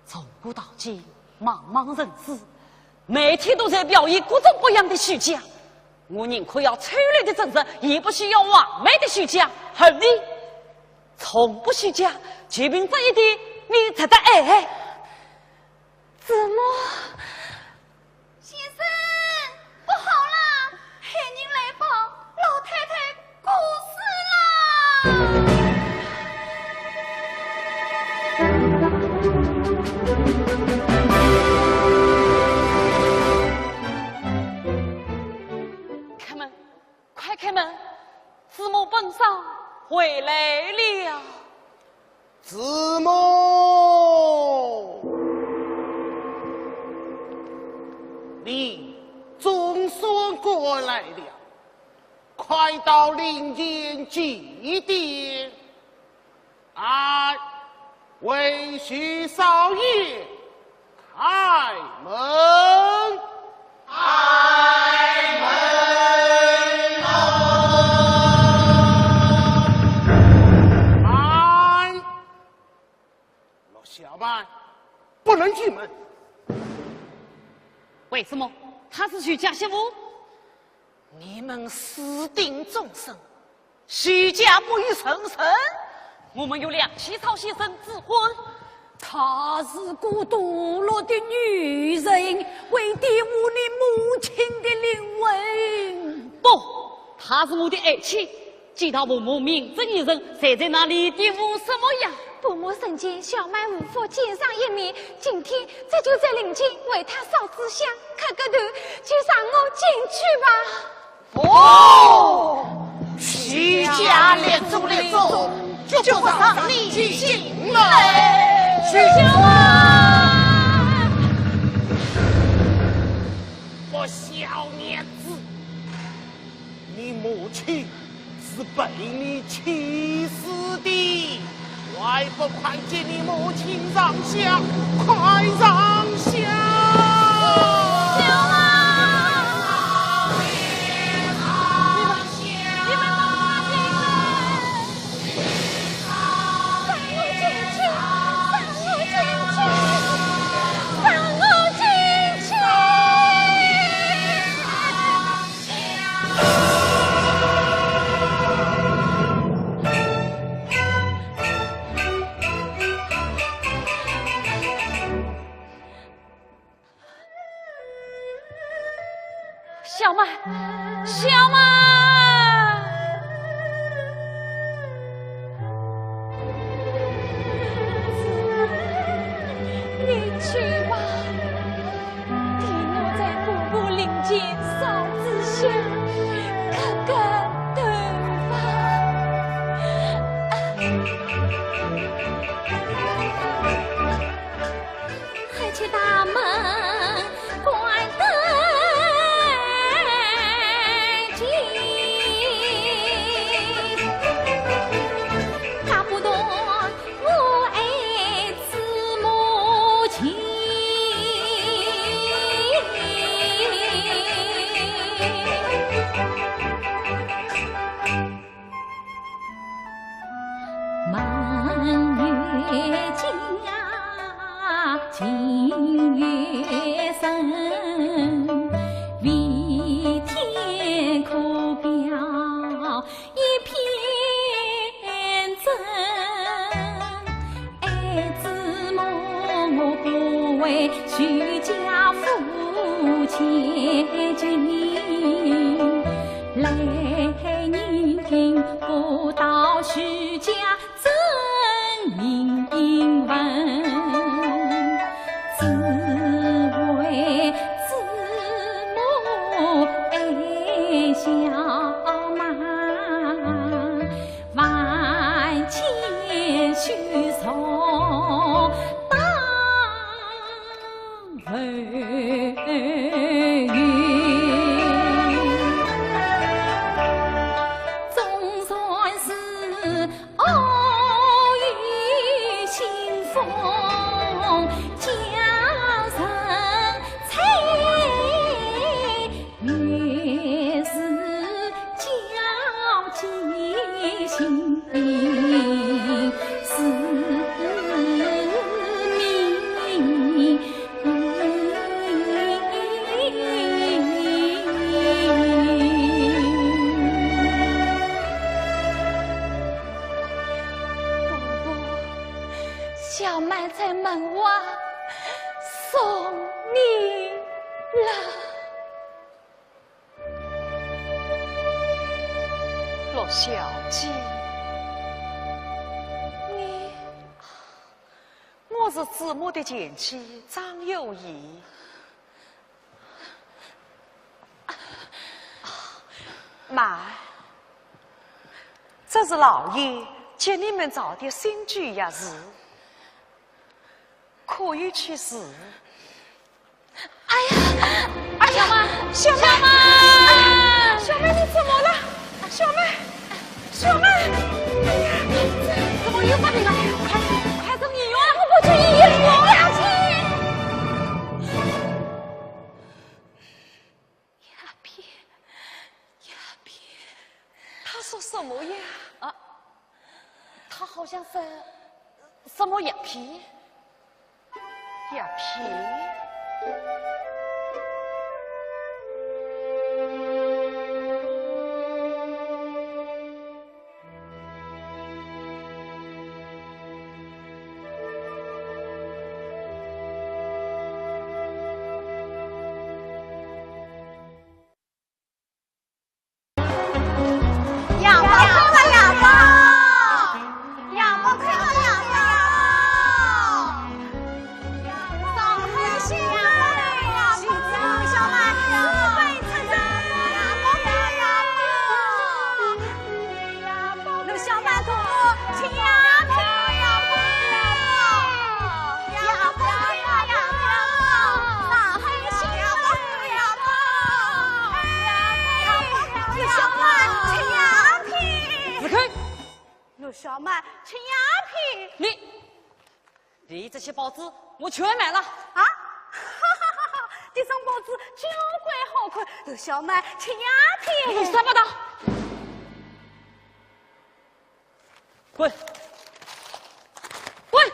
从古到今，茫茫人世，每天都在表演各种各样的虚假。我宁可要丑陋的真诚，也不需要完美的虚假。而你，从不虚假，就凭这一点，你值得爱。子墨， 先生，不好啦！害人来报，老太太过世啦！开门，快开门！子墨本少回来了。 子墨，你总算过来了，快到灵前祭奠。哎，为徐少爷开门。 开门喽！哎，陆小曼，不能进门。为什么？她是徐家媳妇。你们私定终身， 徐家不许成身。我们有梁启超先生之婚。她是个堕落的女人，会玷污你母亲的灵魂。不，她是我的爱妻，见到父母名正言顺，谁在那里玷污什么呀？伯母生前小曼无福见上一面，今天这就在灵前为她烧支香、磕个头，就让我进去吧。 哦，徐家列祖列宗，就不让你进来。小曼，不孝女子，你母亲是被你气死的。 还不快见你母亲上香，快上香！小曼！你们，你们把我带走！放我进去！放我进去！放我小曼，小曼，你去吧，替我在姑姑灵前烧支香，磕个头吧。啊。 黑漆大门关得紧，他不懂我爱子母情。 门月家，情月深，为天可表一片真。爱子母我不为许家夫妻情，来人不到许家 真名问，只为子母爱小曼，万千许从当为。总算是 偶遇新婚佳人，才越是交际心思明。 公公，小曼在门外送你了。陆小姐，你……我是子母的前妻张幼仪。慢，这是老爷给你们找的新居钥匙，可以去住。哎呀，哎呀，小曼，小曼，小曼，小曼，你怎么了？ 小曼，小曼，哎呀，怎么又发病了？快，快送医院！我不去医院，我要去。鸦片，鸦片。他说什么呀？啊，他好像是什么鸦片？ 鸦片。药包，药包，药包，快点，药包！上海县药包，小曼，四百出头，药包，药包，药包！陆小曼同学，请药包，药包，药包，药包！上海县药包，药包！ 陆小曼，请药品。住口！陆小曼，请药品。你，你这些报纸我全买了。啊？哈哈哈哈！这张报纸交关好看，陆小曼，请药品。你胡说八道！滚！滚！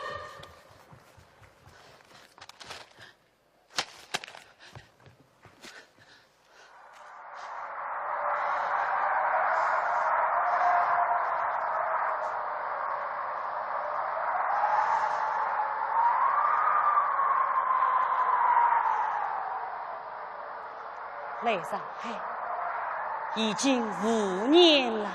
来上海已经五年了。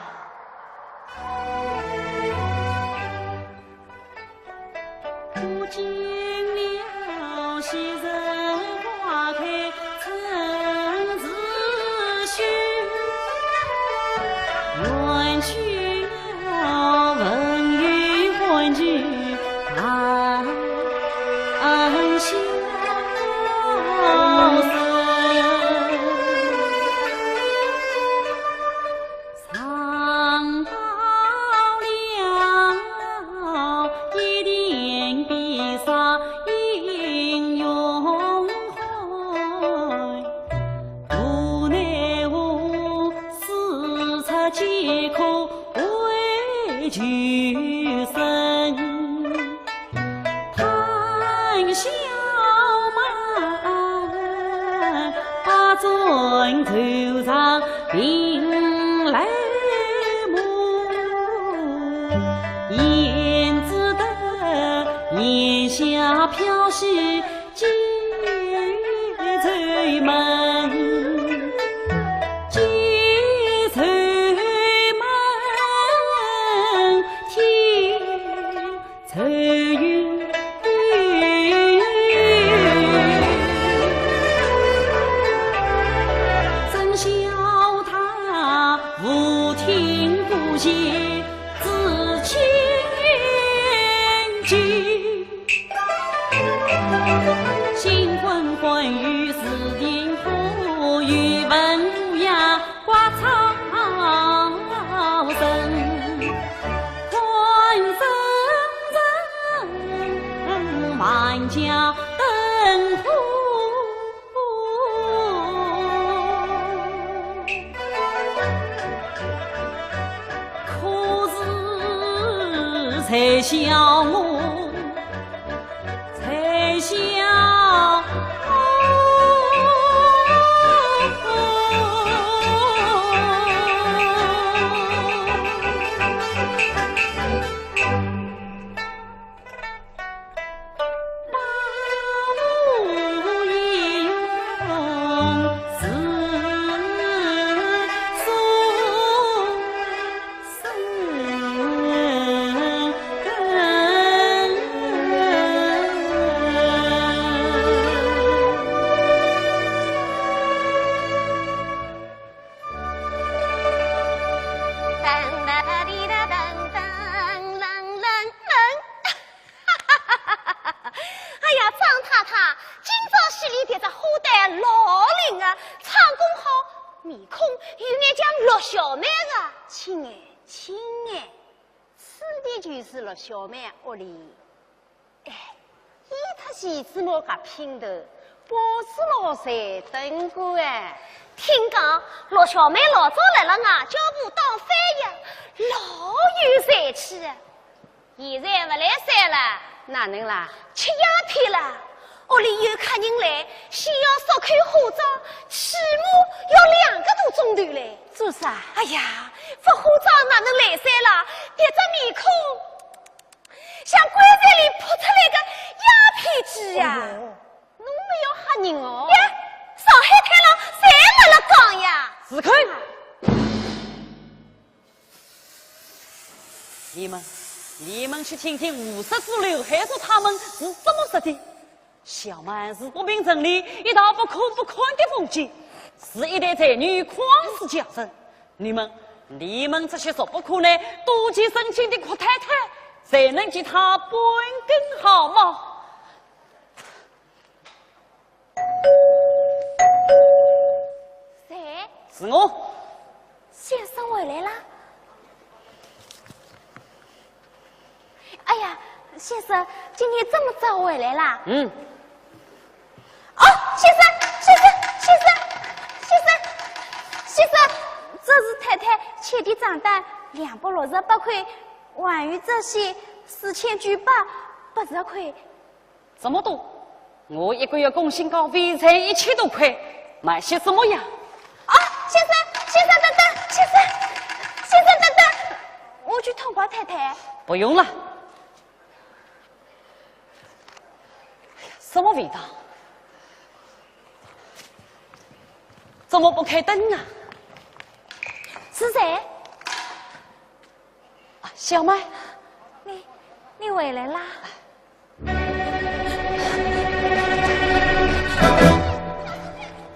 上到了一定必杀英雄汉，无奈何师出几颗为救身。 谈笑慢，把转头上并来目，焉知得眼下飘起几愁闷，几愁闷，天 愁云。怎晓他无听不见自千金，心昏昏于自定府，又问无涯 挂草绳，看人人满家灯火。可是谁笑我 才下。哎呀，张太太，今朝戏里迭只花旦老灵啊，唱功好，面孔有眼像陆小曼个，亲爱，亲爱。 此地就是陆小曼屋里。哎，依他前子么个品头，不是老三等过哎。听讲，陆小曼老早辣辣外交部当翻译，老有才气啊。现在勿来三了。哪能啦？吃鸦片了。 屋里有客人来，先要烧口火灶，起码要两个多钟头嘞。做啥？哎呀，勿火灶哪能来三啦？迭只面孔像棺材里扑出来个鸦片鸡呀！哎呦，侬勿要吓人哦。呀，上海滩浪侪辣辣讲呀。住口！ 你们，你们去听听吴十子、刘海粟他们是怎么说的。小曼是北平城里一道不可不看的风景，是一代才女旷世佳人。你们，你们这些俗不可耐、妒忌成性的阔太太，谁能及她半根毫毛？ 谁？是我。先生回来啦？哎呀，先生，今天这么早回来啦？嗯。哦，先生，先生，先生，先生，先生，这是太太欠的账单，两百六十八块，还有这些四千九百八十块。 这么多，我一个月工薪稿费才一千多块，买些什么呀？啊，先生，先生等等，先生，先生等等，我去通报太太。不用了。什么味道？怎么不开灯啊？是谁？啊，小曼。你，你回来啦？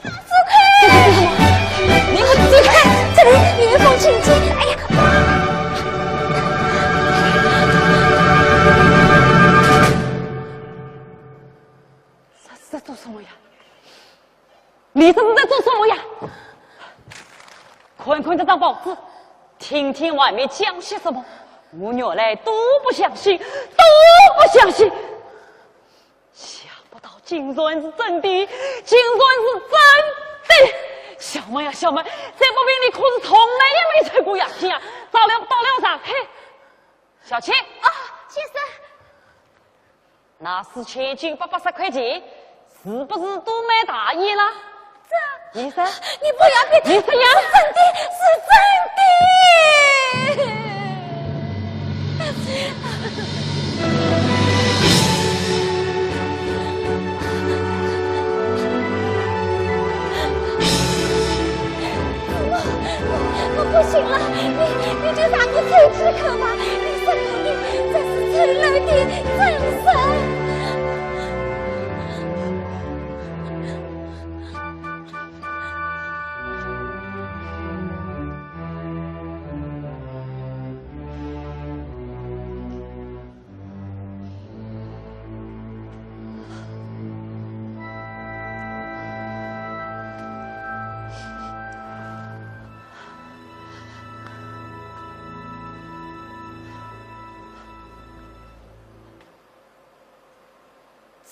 走开！你给我走开！这里有一封请柬。哎呀！这是在做什么呀？你这是在做什么呀？看看这张报纸，听听外面讲些什么，我原来都不相信，都不相信。 想不到竟然是真的，竟然是真的！小曼呀，小曼，这把病你可是从来也没抽过呀！天啊，着了，着了啥？嘿，小倩。啊，先生。那四千九百八十块钱，是不是都买大衣了？ 这，医生，你不要别的，你怎样？是真的，是真的。我，我不行了，你，你就让我抽几口吧，你是真的，这是抽来的真神。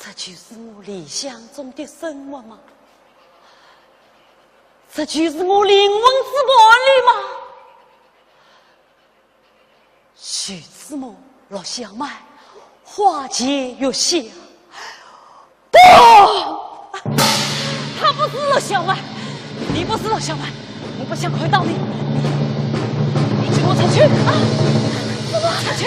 这就是我理想中的生活吗？这就是我灵魂之伴侣吗？徐志摩、陆小曼，花前月下，不，她不是陆小曼，你不是陆小曼，我不想看到你，你，你给我出去！啊，怎么？出去！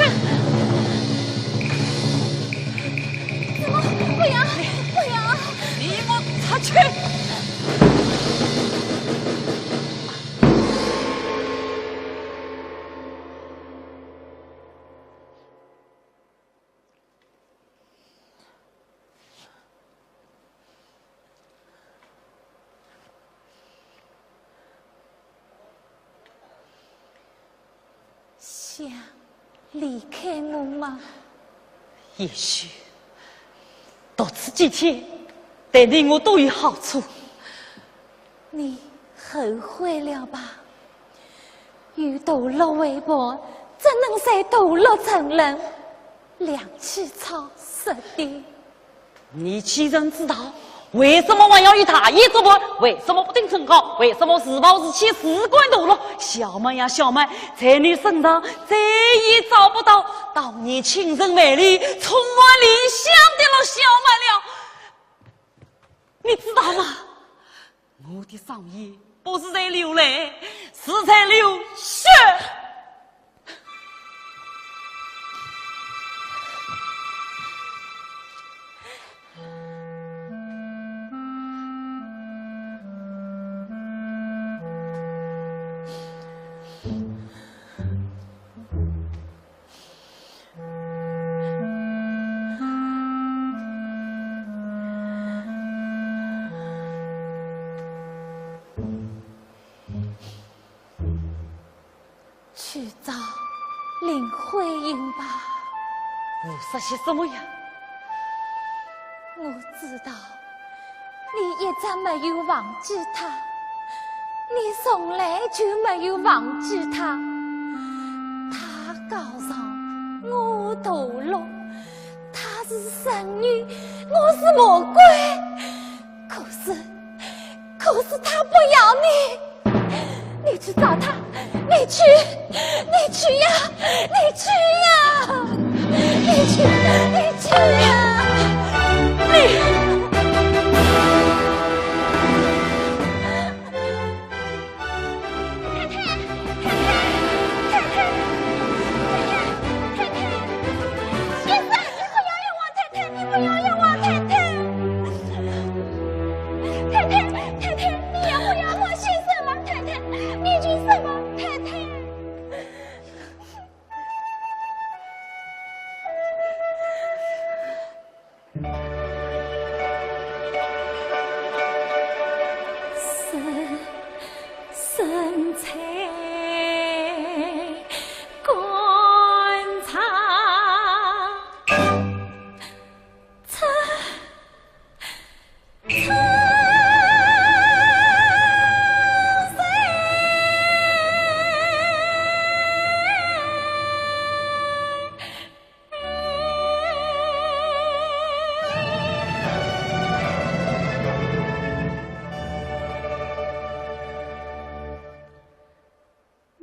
怎么？不要，不要！你给我出去！ 想离开我吗？也许，多吃几天，对你我都有好处。你后悔了吧？与堕落为伴，怎能再堕落沉沦？ 两起草说的。你既然知道，为什么还要与大爷作伴？为什么不听劝告？为什么自暴自弃、自甘堕落？小曼呀，小曼，在你身上再也找不到当年情深为你、充满理想的陆小曼了。你知道吗？ 我的双眼不是在流泪，是在流血。去找林徽因吧。胡说些什么呀？我知道 你一直没有忘记她，你从来就没有忘记她。她告状，我堕落，她是神女，我是魔鬼。可是，可是她不要你。 你去找她，你去，你去呀，你去呀，你去，你去呀，你。太太，太太，太太，太太，先生，你不要冤枉太太，你不要冤枉太太。太太，太太，你也不要我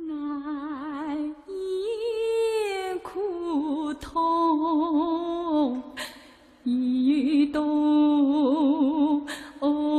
难掩苦痛，一度 我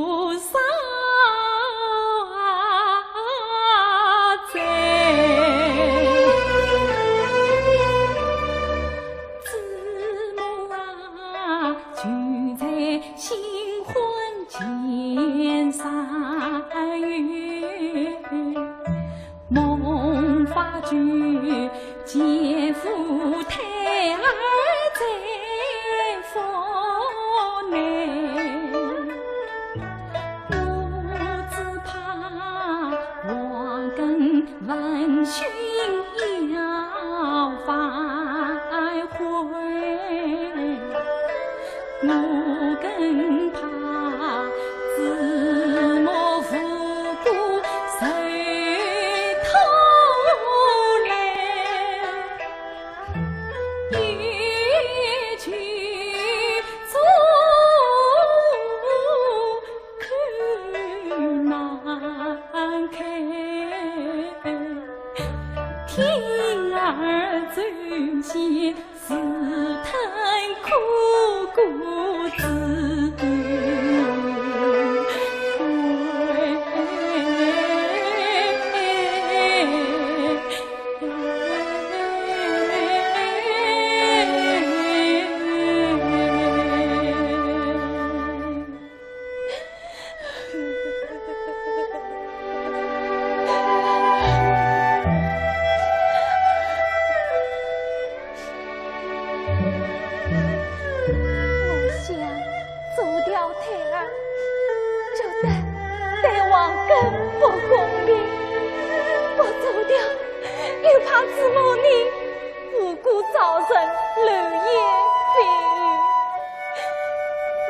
想做条腿儿，觉得对王根不公平，不做掉，又怕子木你无辜造成流言蜚语。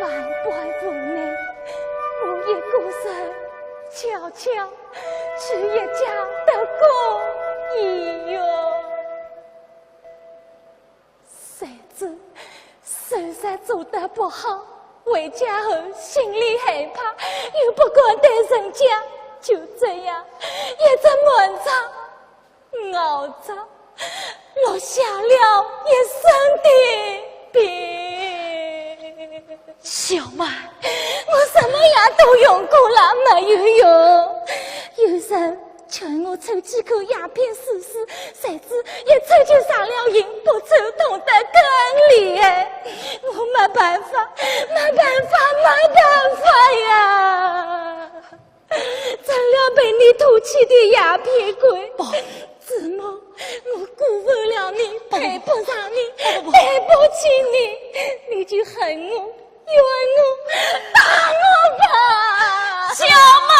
万般无奈，我一个人悄悄 去一家的公益哟。谁知，虽然做得不好，回家后心里害怕，又不敢对人讲，就这样，一直瞒着，熬着，落下了一身的病。小曼，我什么药都用过了，没有用。有人 劝我抽几口鸦片试试，谁知一抽就上了瘾，不抽痛得更厉害。我没办法，没办法，没办法呀！成了被你唾弃的鸦片鬼。不，子木，我辜负了你，配不上你，不，不，不。对不起你，你就恨我，怨我，打我吧！小曼！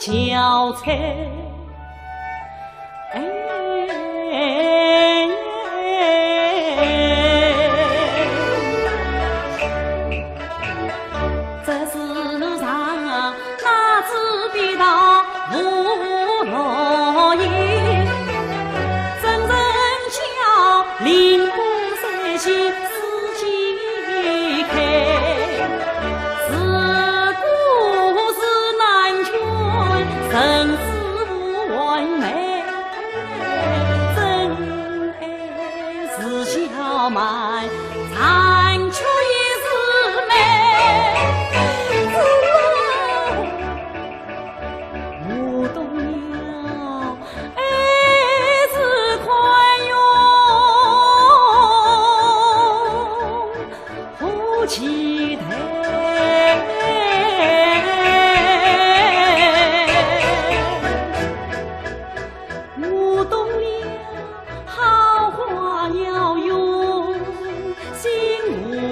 小菜。哎，这世上哪只比得无落叶？真正叫灵波三千四季开。自古是南君人，是武还妹，真爱是小蛮，残缺也是美。我懂了，爱是宽容 何其大。我懂了，好花要用心无为。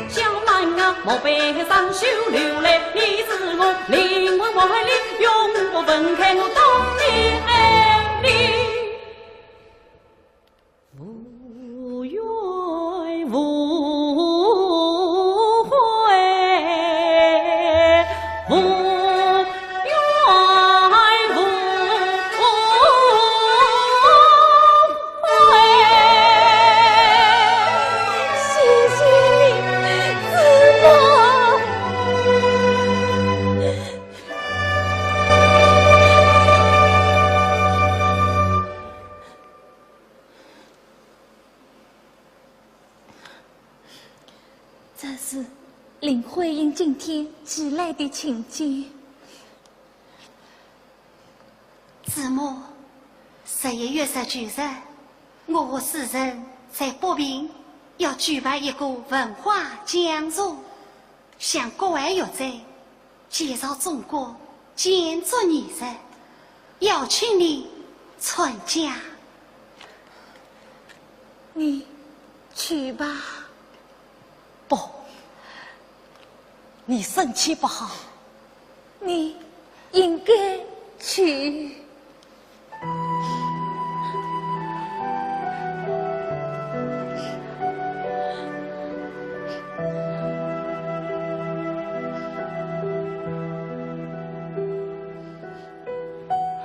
小蛮啊，莫悲伤，休流泪，你是我灵魂万里，永不分开，我懂你爱你。无怨无悔，无怨无悔。谢谢你，子墨。 这是林徽因今天寄来的请柬。子墨，十一月十九日，我和世人在北平要举办一个文化讲座，向各位学者 介绍中国建筑艺术，邀请你参加。你去吧。不，你身体不好。你应该去。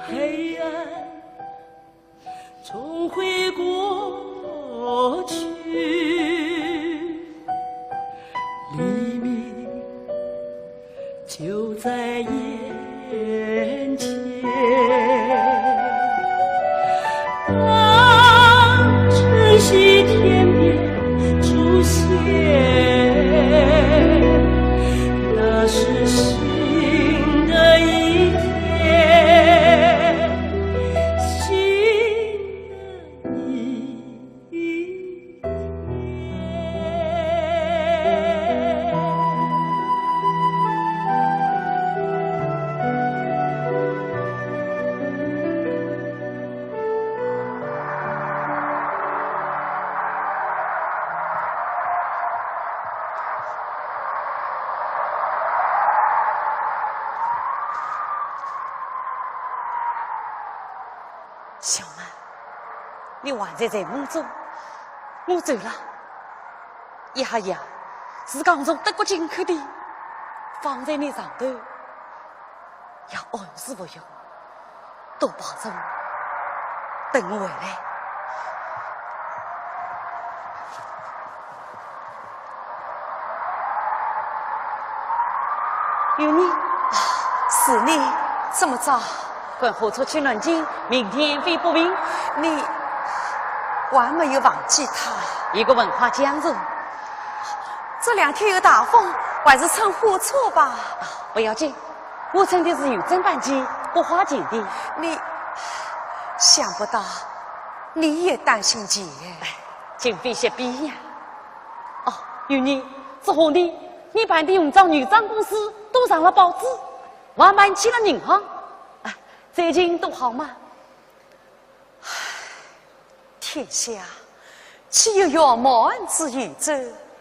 黑暗冲回过去，黎明 就在眼前。当晨曦天边出现，那是新的一天，新的一 小曼，你还在睡梦中？我走了。一哈呀，自家从德国进口的，放在你床头，也安置勿用。 多保重，等我回来。有你？啊，是你，这么早？赶火车去南京，明天飞北平。你还没有忘记他？一个文化讲座。这两天有大风，还是乘火车吧。啊，不要紧， 我乘的是游船班机，不花钱的。你，想不到你也担心钱。哎，今非昔比呀。哦，有你，这红的，你办的红装女装公司都上了报纸，我还办起了银行。啊，最近都好吗？唉，天下岂有圆满之有者？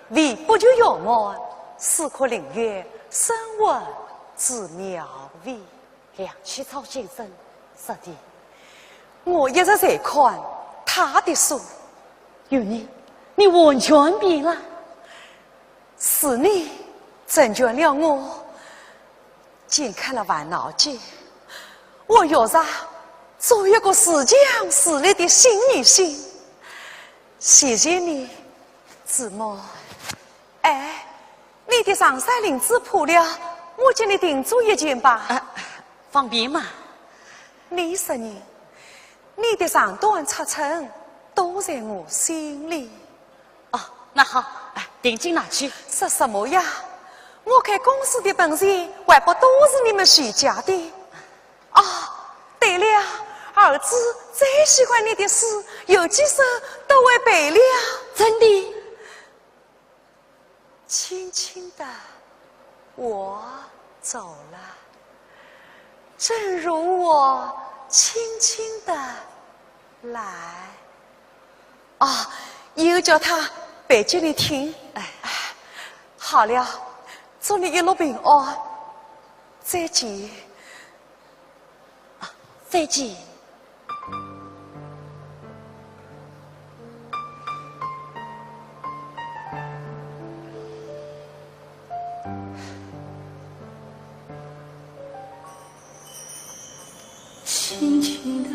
唯不及圆满，斯可领略生活之妙味。梁启超先生说的，我一直在看他的书。玉儿，你完全变了。是你成全了我。 解开了烦恼结，我学着做一个自强自立的新女性。谢谢你，子墨。哎，你的长衫领子破了，我给你订做一件吧。啊，方便吗？你说呢？你的长短尺寸都在我心里。 哦，那好，哎，定金拿去。说什么呀？我开公司的本钱还不都是你们徐家的？哦，对了，儿子最喜欢你的诗，有几首都会背了。真的？轻轻地，我走了。 正如我轻轻地来。哦，以后叫他背给你听。哎。哎，好了，祝你一路平安。再见。啊，再见。 轻轻地，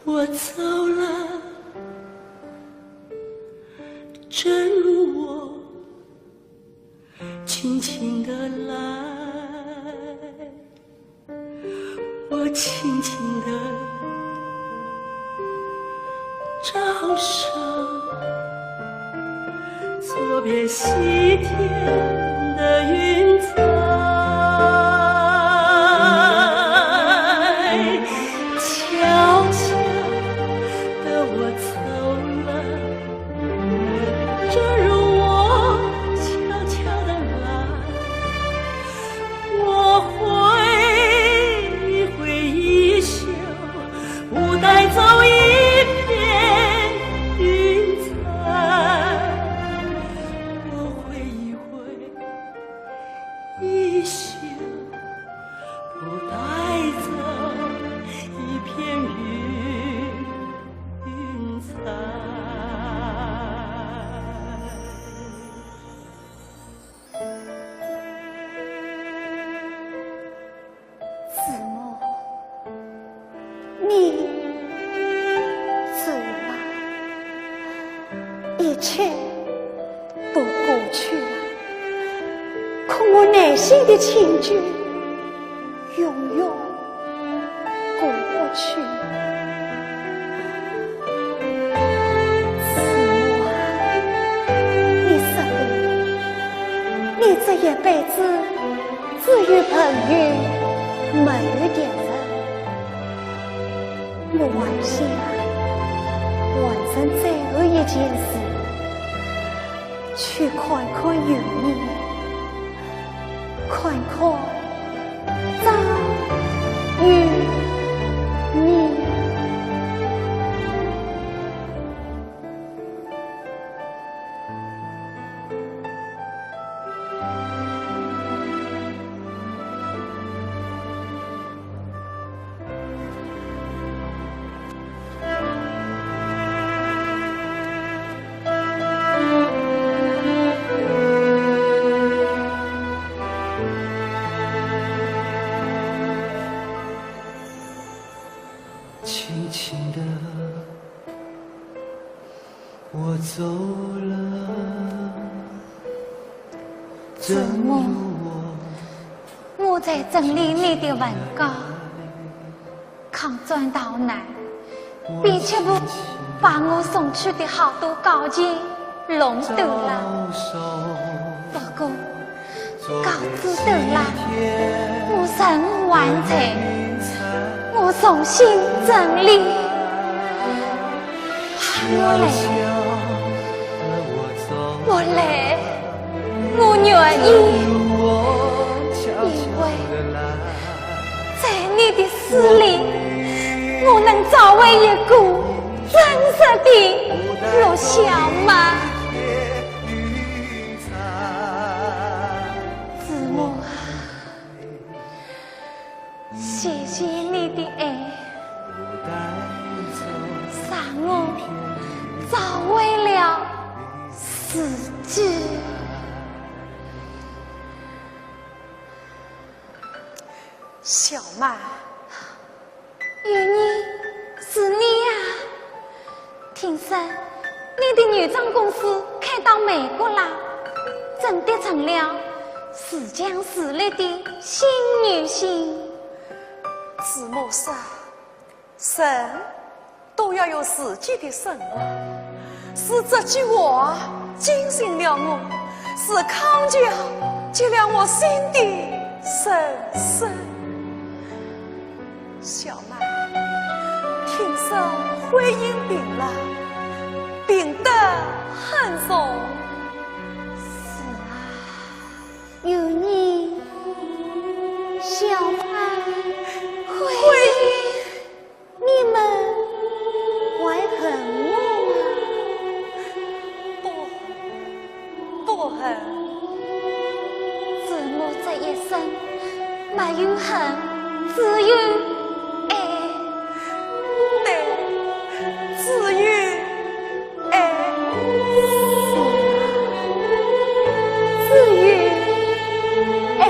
我走了，正如我轻轻地来。 我轻轻地招手，作别西天的云彩，悄悄地我走了，正如我悄悄地来。 我挥一挥衣袖，不带走一片云彩。我挥一挥衣袖，不带走一片云，云彩。 子墨，你走了，一切都过去了，可我内心的情绪永远 过不去。子墨啊，你说对，你这一辈子只有朋友，没有敌人。我还想完成最后一件事，去看看玉儿。 看看张玉儿。 轻轻地，我走了。 子墨，我在整理你的文稿，抗战逃难，并且把我送去的好多稿件弄丢了。不过，稿子丢了，我任务完成，我重新整理。我来，我来。 我愿意，因为在你的诗里，我能找回一个真实的陆小曼。子木啊，谢谢你的爱，让我找回了自己。小曼。 有你，是你呀。听说你的女装公司开到美国啦，真的成了时装时代的新女星。子木说，人都要有自己的生活，是这句话惊醒了我，是康桥给了我新的人生。 小曼，听说慧英病了，病得很重。是啊，有你，小曼，慧英，你们还恨我吗？不， 不恨。子木这一生没有恨，只有爱。对，只有爱。是啊，只有爱。